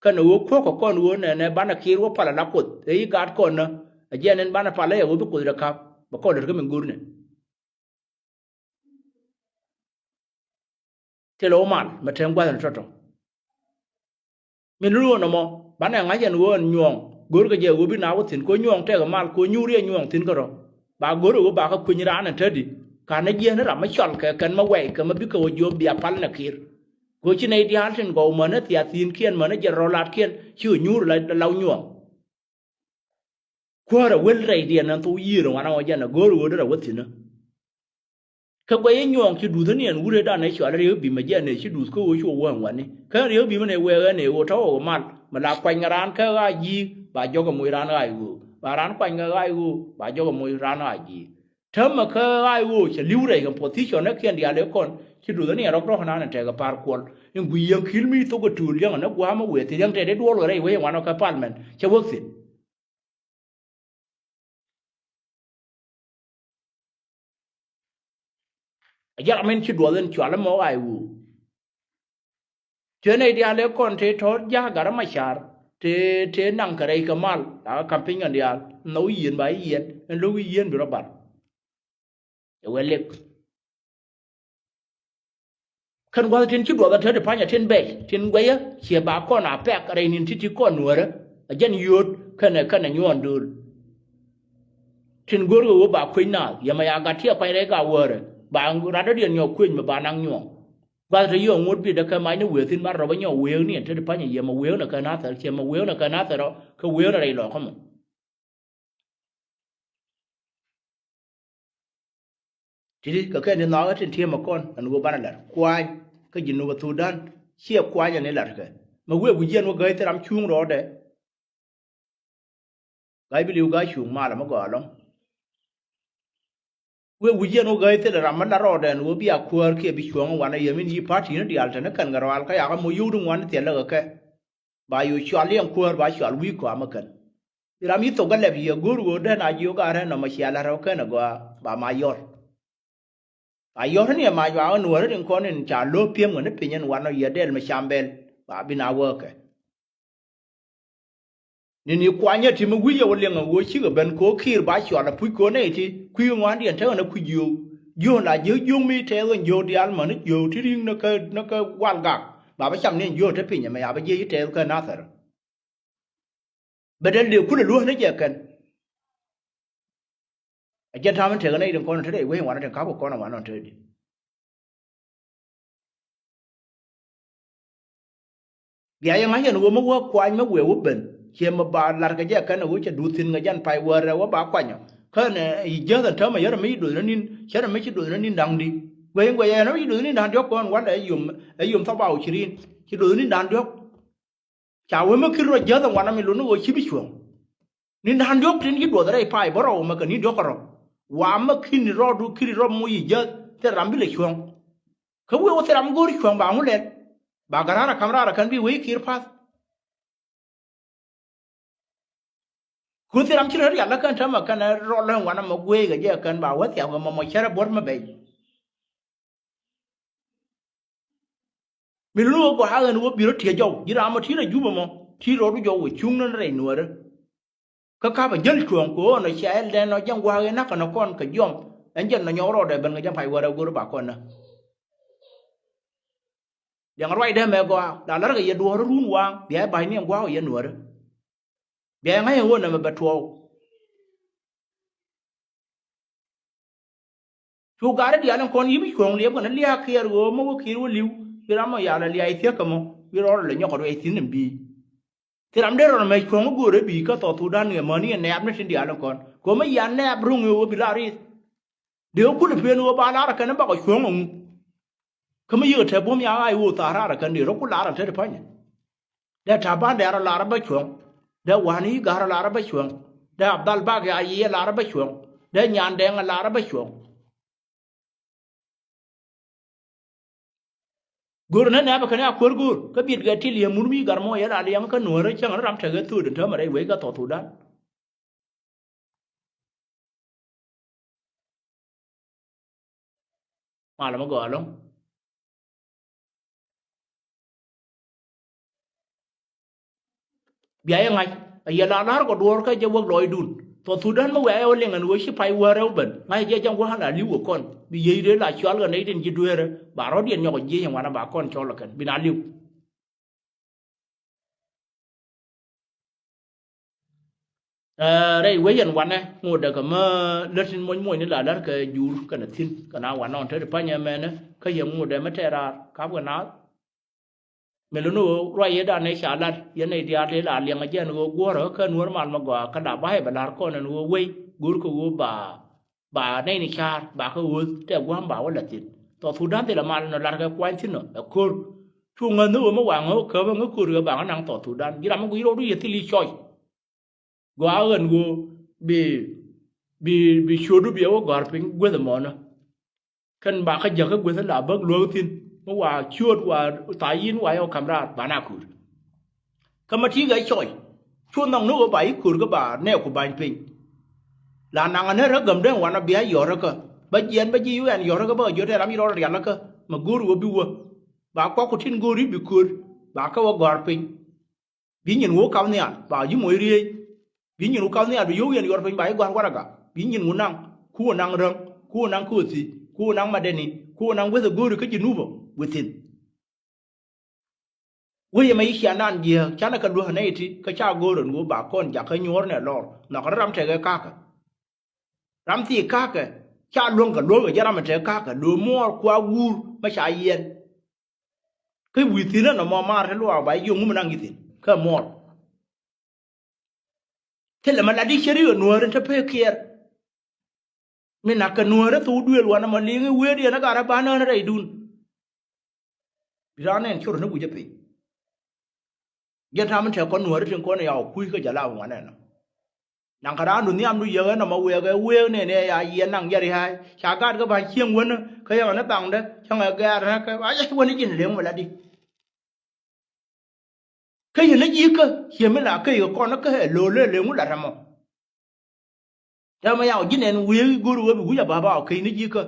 Kɛn ɣöö kuɔ̱k kɛ kɔn ɣöö nɛnɛ banɛ kiɛɛr wä palä la Kuoth ëë yi gaat kɔn nä. Ɛ jɛn ɛn banɛ palä yɛ ɣöö bi Kuoth rɛ ka̱p bɛ kɔn lät kä min go̱rnɛ. Thilɛ wä mal mɛ tɛm gua̱th ɛn tɔ̱tɔ̱. Min lul ɣöö nɔmɔ banɛ ŋa̱c ɛn ɣöö ɛn nyuɔ̱ɔ̱ŋ go̱rkɛ jɛ ɣöö bi na wä thi̱n kɛ ɣöö nyuɔ̱ɔ̱ŋ tɛkɛ mal kɛ ɣöö nyuur yɛ nyuɔ̱ɔ̱ŋ thi̱n kärɔ̱. Ba go̱r ɛ ɣöö ba kä kueny raan ɛn tätdi. Ka̱n ɛ jiɛn ram mi cɔl kɛ kɛn mi wɛy kɛ mi bikɛ wä jiɔp bia pal nɛ kiɛɛr. Kɛ ɣöö ci nɛy diaal tin gɔw mänä thiathiinkiɛn mänä jɛn rɔlatkiɛn ci ɣä nyuur la, la, la nyuɔ̱ɔ̱ŋ. Kuäärä wel rɛydiɛn ɛn thok yiëër ɛ ŋuan ɛ ɣöö jɛn ɛ go̱o̱r ɣöö derɛ wä thi̱n ɛ. Kä guɛy i̱ nyuɔ̱ɔ̱ŋ ci duuth ɛ ni ɛn wut ëëdan ëë cɔal i̱ Riek Bim ɛ jɛn ëë ci duuth kä ɣöö ci wä wä ɛ ŋuani. Kä Riek Bim ɛn ëë wëë ɣän ëë ɣöö tɔ̱ ɣä wä mal mi la kuany ɛ raan kä ɣaac ji̱ ba jɔk ɛ moc raan ɣaac ɣöö ba raan kuany ɛ ɣaac ɣöö ba jɔk ɛ moc raan ɣaac ji̱. Täämɛ kä ɣaac ɣöö cɛ li̱w rɛy kɛ position ɛ kiɛn diaal ëë kɔn ci duuth ɛ ni ɛn rɔk rɔ̱k ɛnan ɛ tɛk ɛ pa̱a̱r kuɔl. In guiy yɛn ki̱l mi thok ɛ tuul liɛŋ ɛn ɛ gua̱a̱m ɛ wëë thi̱n liɛŋ tɛt i̱ duɔl kɛ rɛy wec ɛ ŋuan ɔ kɛ parliament cɛ wäk thi̱n. Ɛ jɛn ram in ci duɔth in cual ɛmɔ ɣaac ɣöö. Cuɛ nɛy diaal ëë kɔn tëë tɔ̱ ja̱a̱k gat ɛ macar tëë, tëë naŋ kɛ rɛy kɛ mal a kɛ ka̱m piny kɛn diaal. Nhɔw yieen ba yieen ɛn lo̱k yieen bi rɔ bar. Ɛ wee lek. Kɛn gua̱th tin ci duɔth a tet i̱ pa̱nyɛ tin bɛc tin guɛyä ciɛ ba kɔn a pɛk rɛy ni̱n ti̱ti̱ kɔn nuäärä. A jɛn yio̱o̱t kɛnɛ, kɛnɛ nyuɔ̱ɔ̱n dööl. Tin go̱o̱rkɛ ɣöö ba kuec naath yɛmɛ ya gat tiɛ kuany rɛy gak wäärä ba radädiɛn nyɔk kuec mi ba naŋ nyuɔ̱ɔ̱ŋ. Gua̱th te yio̱o̱ŋ ŋot bi däkɛ mac ni wëë thi̱n mat rɔbä nyɔk wëëk ni ɛn tet i̱ pa̱nyɛ yɛmɛ wëëk nɛ kɛ nathɛr ciɛ mɛ wëëk nɛ kɛ nathɛr ɔ kɛ wëëk nɛ rɛy lɔɔkä mɔ. Ti̱ti̱ kɛ kɛn ti nhɔakä tin ti̱eem ɛ kɔn ɛn ɣöö banɛ la̱t kuany kä ji̱ Junub Thudan. Ciɛ kuany ɛn i̱ la̱t kɛ mɛ wëë wi̱c jiɛn wä gäi thil ram cuŋ rɔɔdɛ. Ga̱i bi li̱w ga̱i cuŋ malɛ mi gɔaa ɛlɔ̱ŋ. Wëë wi̱c jiɛn wä gäi thil ram mi la̱t rɔɔdɛ ɛn ɣöö bia kuäär kiɛ bi cuɔ̱ŋ wanɛ yɛ min yi̱ pa̱ti̱ni diaal tɛn i̱ kɛn kɛ rɔal kä yakä moc yio̱w di ŋuan i̱ thiɛl lä kɛ kɛ. Ba yo̱o̱ cual liɛŋ kuäär ba cual wi̱i̱ kɔamä kɛn. Ram mi thok kä lɛp yɛ go̱o̱r ɣöö dee na jiök a rɛn nɔmɔ cia la̱t rɛw kɛn agɔaa ba ma yɔr. A yɔr ni ɛ ma juakä nuɔ̱ɔ̱ri tin kɔn in ca lo̱o̱p pi̱em ŋäni piny in wanɔ yɛ dɛl mi cam bɛl ba bi na wäkɛ. Ni ni kuanyä ti mi wi̱c yɛ wä liɛŋ ɛ ɣöö cikɛ ben ko̱ ki̱i̱r ba cual a puc ko̱ nɛy ti kui̱ ŋuandiɛn tekɛ ni kui̱ jiöök. Jiöök la jiök jiök mi tɛth ɣän jiök diaal mäni jiök ti ri̱ŋ ni kä, ni kä wal gak ba bä cam ni ɛn jiök te piny ɛmɛ a bä jiɛc i̱ tɛth kä nathɛr. Bɛ dee lëë kulɛ luäk ni jɛ kɛn. Ɛ jɛn ta̱a̱ min tekɛ nɛy tin kɔn in te rɛy wec in wanɔ tin ka̱pkɛ kɔn in wanɔ in te di. Bia yɛ ŋa̱c ɛn ɣöö mi wä kuany mi wëë wä ben ciɛ mi ba la̱r kɛ jɛ kɛn ɛ ɣöö cɛ duth thi̱n kɛ jɛn pay wäärɛ wä ba kuanyɔ. Kä ɛn i̱ jiäth ɛn täämɛ yɛn rɛ mi ci doth ni ni̱n cɛ rɛ mi ci doth ni ni̱n da̱ŋ di. Guɛy in guɛy ɛn rɛ mi ci doth ni ni̱n da̱ŋ diɔ̱k kɔn walɛ ɛ yom, ɛ yom thɔp a wä ci ri̱n ci doth ni ni̱n da̱ŋ diɔ̱k. Ca wee mi ki̱n rɔ jäth ɛn wanɔ mi luni ɣöö ci bi cuɔ̱ŋ. Ni̱n da̱a̱n diɔ̱k tin ci duɔth rɛy pay bä rɔw mɛ kɛ ni̱n diɔ̱k kärɔ̱. Wa mɛ ki̱n rɔɔdu ki̱n rɔ muc i̱ jäth thil ram bi lɛ cuɔ̱ŋ. Kä wee wä thil ram go̱o̱r cuɔ̱ŋ ba ŋu lɛl. Ba gɛ ra̱r a ka̱m raar a kɛn bi wee ki̱i̱r pa̱th. Ku thil ram ci rɔ rial lä kɛn täämɛ kɛn rɔ lä ɛn wanɔ mɛ gueec kɛ jɛ kɛn ba wä thiap kɛ mɔmɔ cärɛ buɔ̱t mɛ bɛc. Mi luni wä gɔaa ɣän wä bi rɔ tiɛ jɔw ji̱ ram mɔ ti rɔ Jubɛ mɔ ti rɔɔdu jɔw wä cuŋ ni rɛy nuäärä. Kä kapɛ jäl cuɔ̱ɔ̱ŋ kɛ ɣöö nɔ cɛ ɛl dɛn nɔ jɛn gua̱a̱k in na̱k kɛ nɔ kɔn kɛ jiɔm. Ɛn jɛn nɔ nyɔk rɔɔdɛ ben kɛ jɛn pay wärɛ go̱r ba kɔn nä. Diɛŋ ruacdɛ mɛ gɔaa la lärkɛ yɛ duɔ̱ɔ̱r run waaŋ bia ba̱ny ni ɛn gua̱a̱k yɛ nuäärä. Bia ŋa̱c ɛn ɣöö nɛmɛ bɛ tuɔɔk. Cu gat rɔ diaal in kɔn yi̱p cuɔ̱ŋ liɛp kɛn lia̱a̱ kiɛɛr ɣöö mɔ wä kiɛɛr wä li̱w. Bi ram mɔ yal a lia̱a̱ ithiäk kɛ mɔ bi rɔɔdɛ lɛ nyɔk kɛ ruɛc thi̱n in bi̱i̱. Thil ram dee rɔɔdɛ mɛ cuɔ̱ŋ i̱ go̱o̱rɛ bi̱i̱ kä South Sudan ŋiɛ mäni in nɛɛp ni tin diaal in kɔn kɛ ɣöö mɔ yian nɛɛp ro̱ŋ ɣöö bi la riith. Dee wä kulɛ pen ɣöö ba lar kɛn bakɔ cuɔ̱ŋ ɛŋu. Kä mi yikɛ tɛ buɔ̱m ya̱a̱ ɣaac ɣöö thaar raar ɛ kän dee rɔ ku lar ɛn te ti pa̱nyɛ. Dee Taban dee rɔ lar ɛ bä cuɔ̱ŋ. Dee Wani I̱ ga̱r ɛ lar ɛ bä cuɔ̱ŋ. Dee Abdhal Bak ya yiëë lar ɛ bä cuɔ̱ŋ. Dee Nyandɛŋ ɛ lar ɛ bä cuɔ̱ŋ. Go̱r nä nɛ̈pɛ kɛn a kuäär go̱r kä biɛt gɛ ti liɛm mun mi gar mɔ yɛ la liɛŋ kä nuäärä cäŋ ram tekɛ thööd ɛn täämɛ rɛy wec kä South Sudan. Malɛ mi gɔaa ɛlɔ̱ŋ. Bia yɛ ŋa̱c a yɛ la la̱r kɔ duɔ̱ɔ̱r kä jɛ wäk lɔcdun. South Sudan mi wɛ̈ɛ̈ ɛ wä liŋ ɛn ɣöö ci pay wäärɛ wä ben ŋa̱c jɛ jɛn gua̱a̱n a li̱w ɛ kɔn bi yiey dee la cual kɛ nɛy tin ji̱ dueerä ba rɔ̱t yɛn nyɔk ɛ jiec ɛn wanɛ ba kɔn cɔl ɛ kɛn bi na li̱w. Ɛ, rɛy wec ɛn wanɛ ŋotdɛ kɛ mä lät tin muɔ̱c muɔ̱cni la la̱r kɛ jur kɛnɛ thi̱n kɛn a wanɛ ɣɔn te ti pa̱ny ɛmɛnɛ kä yɛ ŋotdɛ mä tɛɛr raar kap kɛ naath. Mi luni ɣöö ruac yetdan ëë ca lat yɛn nɛy diaal tëë la liɛŋ ɛ jɛn ɣöö guɔ̱rä kä nuäär mal mi gɔaa kä la ba̱a̱c bɛ la̱r kɔn ɛn ɣöö wec go̱rkɛ ɣöö ba ba nɛy ni ca̱a̱r ba kä ɣööth tɛ gua̱a̱m ba wä la̱th thi̱n. South Sudan thilɛ mal nɔ la̱rkɛ kuany thi̱n ɔ ɛ ko̱r. Cu ŋäth ni ɣöö mi waŋ ɣä käp ɛ ŋä ko̱r ɣä ba ŋä naŋ South Sudan ji̱ ram mi guic rɔɔdu yɛ thil i̱ cɔc. Gɔaa ɣän ɣöö bi bi bi ciötdu bi ɛ wä gɔ̱a̱r piny gueth ɛmɔnä. Kɛn ba kä jäk kä gueth la bäk luäk thi̱n mi wa ciööt wa thac yin wa yɛ wä ka̱m raar ba na ko̱r. Kä ma ti̱i̱ ɣɛ cɔc cu nhɔk ni ɣöö ba i̱ ko̱r kä ba nɛɛku ba̱ny piny. La naŋ anɛ rä gäm den wanɛ bia yɔ̱r kä bä jiɛn bä ji̱ yu ɛn yɔ̱r kä bä ɣä jiöt ɛ ram i̱ rɔɔd rial kä ma go̱o̱r ɣöö bi wä ba kuak ku tin go̱o̱r i̱ bi ko̱r ba kä wä gɔ̱a̱r piny. Bi nyin wä kap nhial ba ji̱ moc riey. Bi nyin wä kap nhial bi yio̱w yɛn yɔr piny ba ji̱ gɔ̱a̱r warɛga bi nyin wä naŋ ku wä naŋ räŋ ku wä naŋ kothi ku wä naŋ madɛni ku wä naŋ weth ɛ go̱o̱ri kä ji̱ nupä within. Wec ɛmɛ yi ciandan jiääk canɛ kɛ luäk nɛy ti kä ca go̱o̱r ɛn wä ba kɔn jakä nyuɔ̱ɔ̱r nɛ lɔr nhɔk ram tekɛ kakä. Ram thii kakä ca luäŋ kɛ luäk ɛ jɛ ram ɛ tekɛ kakä lo̱o̱ muɔɔr kua wuur mɛ ca yiɛn. Kä wi̱i̱ thi̱n ɛn ɔmɔ maar te luaak ba jiök ŋum naŋ i̱ thi̱n kä muɔɔr. Thilɛ mɛ lat i̱ ceri ɣä nuäär in te pek kiɛɛr. Mi nak kɛ nuäär ɛ thok duëël wanɛ mɔ li̱i̱ŋ i̱ wëëd yɛn ɛ gat ɛ ba nään rɛydun. Bi raan nɛn cor ni wi̱c ɛ piny. Jɛn tam in tɛk kɔn nuääri tin kɔn ya ɔ kuc kä jɛ la ŋuan ɛnɔ. Naŋ kɛ raandu nhiamdu yek ɛnɔ ma wëëk ɛ wëëk nɛn ɛ ya yiɛn naŋ jɛ ria̱a̱c ca gat kä ba̱ny cieŋ wänä kä yɛn ɛ thaŋdä cäŋ ɛ gɛɛr ɛ kɛ ba jɛ wänä ji̱n leŋ mi la di. Kä yɛn ɛ ji̱ kä ciɛ mi la kä yɛ kɔn kä ɛ lo̱l ɛ leŋ mi la rɛmɔ. Täämɛ ya ɔ ji̱n ɛn wëëk i̱ go̱r ɣöö bi wi̱c a baba ɔ keny ni ji̱ kä.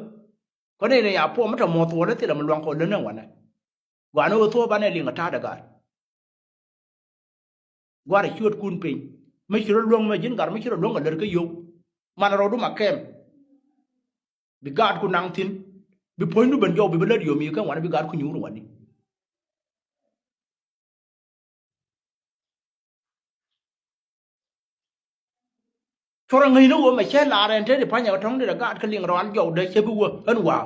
Kɔn ɛn ya puɔm mi tɔ muɔth wä ni thilɛ mi luaŋ kɔ lät ni wanɛ. Gua̱a̱n ɣöö thuɔ̱ɔ̱p banɛ liŋ a ta̱a̱dɛ gat. Gua̱a̱r a ciöötkun piny mi ci rɔ luäŋ mi ji̱n gat mi ci rɔ luäŋ a lät kä yio̱w. Man rɔɔdu ma kɛm. Bi gaatku naŋ thi̱n bi puɔ̱nydu ben jɔw bi bi lät yom yi kä wanɛ bi gaatku nyuur wani. Cuɔrɛ ŋäcni wä mɛ cɛ laar ɛn te di pa̱nyɛ kɛ tɔ̱ŋ di rɛ gaat kä liŋ rɔal jɔw dee cɛ bi wä ɣän wa̱a̱.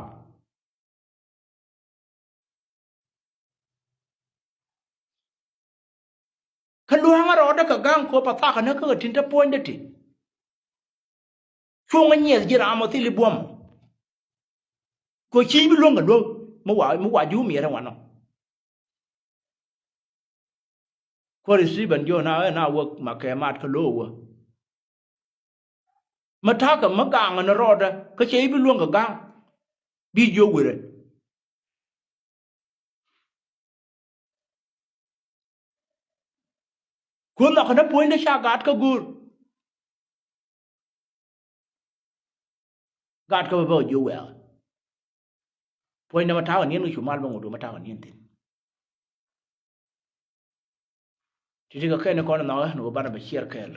Kä lua̱a̱ŋä rɔɔdä kɛ ga̱ŋ köp a thakä näk kä ɣä tin te puɔ̱nydä ti. Cuɔ̱ŋä nyiɛth ji̱ ram ɔ thil i̱ buɔ̱m. Kɛ ci̱i̱ bi luäŋ kɛ luäk mi wa mi wa ji̱ wä miɛt ɛ wanɔ. Kuäär i̱ Stephen Jones na ɣän a wäk ma kɛ mat kä lo̱o̱ wä. Mi ta̱kä mi gaŋ ni rɔɔdä kä cɛ i̱ bi luäŋ kɛ ga̱ŋ. Bi jiök wirɛ. Kuäär nhɔk kɛ ni puɔ̱nydä ca gat kä go̱o̱r. Gat kä bä bä jiök wɛɛkä. Puɔ̱nydä mi ta̱kä niɛn kɛ cu mal bä ŋut wä mi ta̱kä niɛn thi̱n. Ti̱ti̱ kɛ kɛn kɔn nhɔk ɣän wä banɛ bɛ ciɛɛr kɛɛl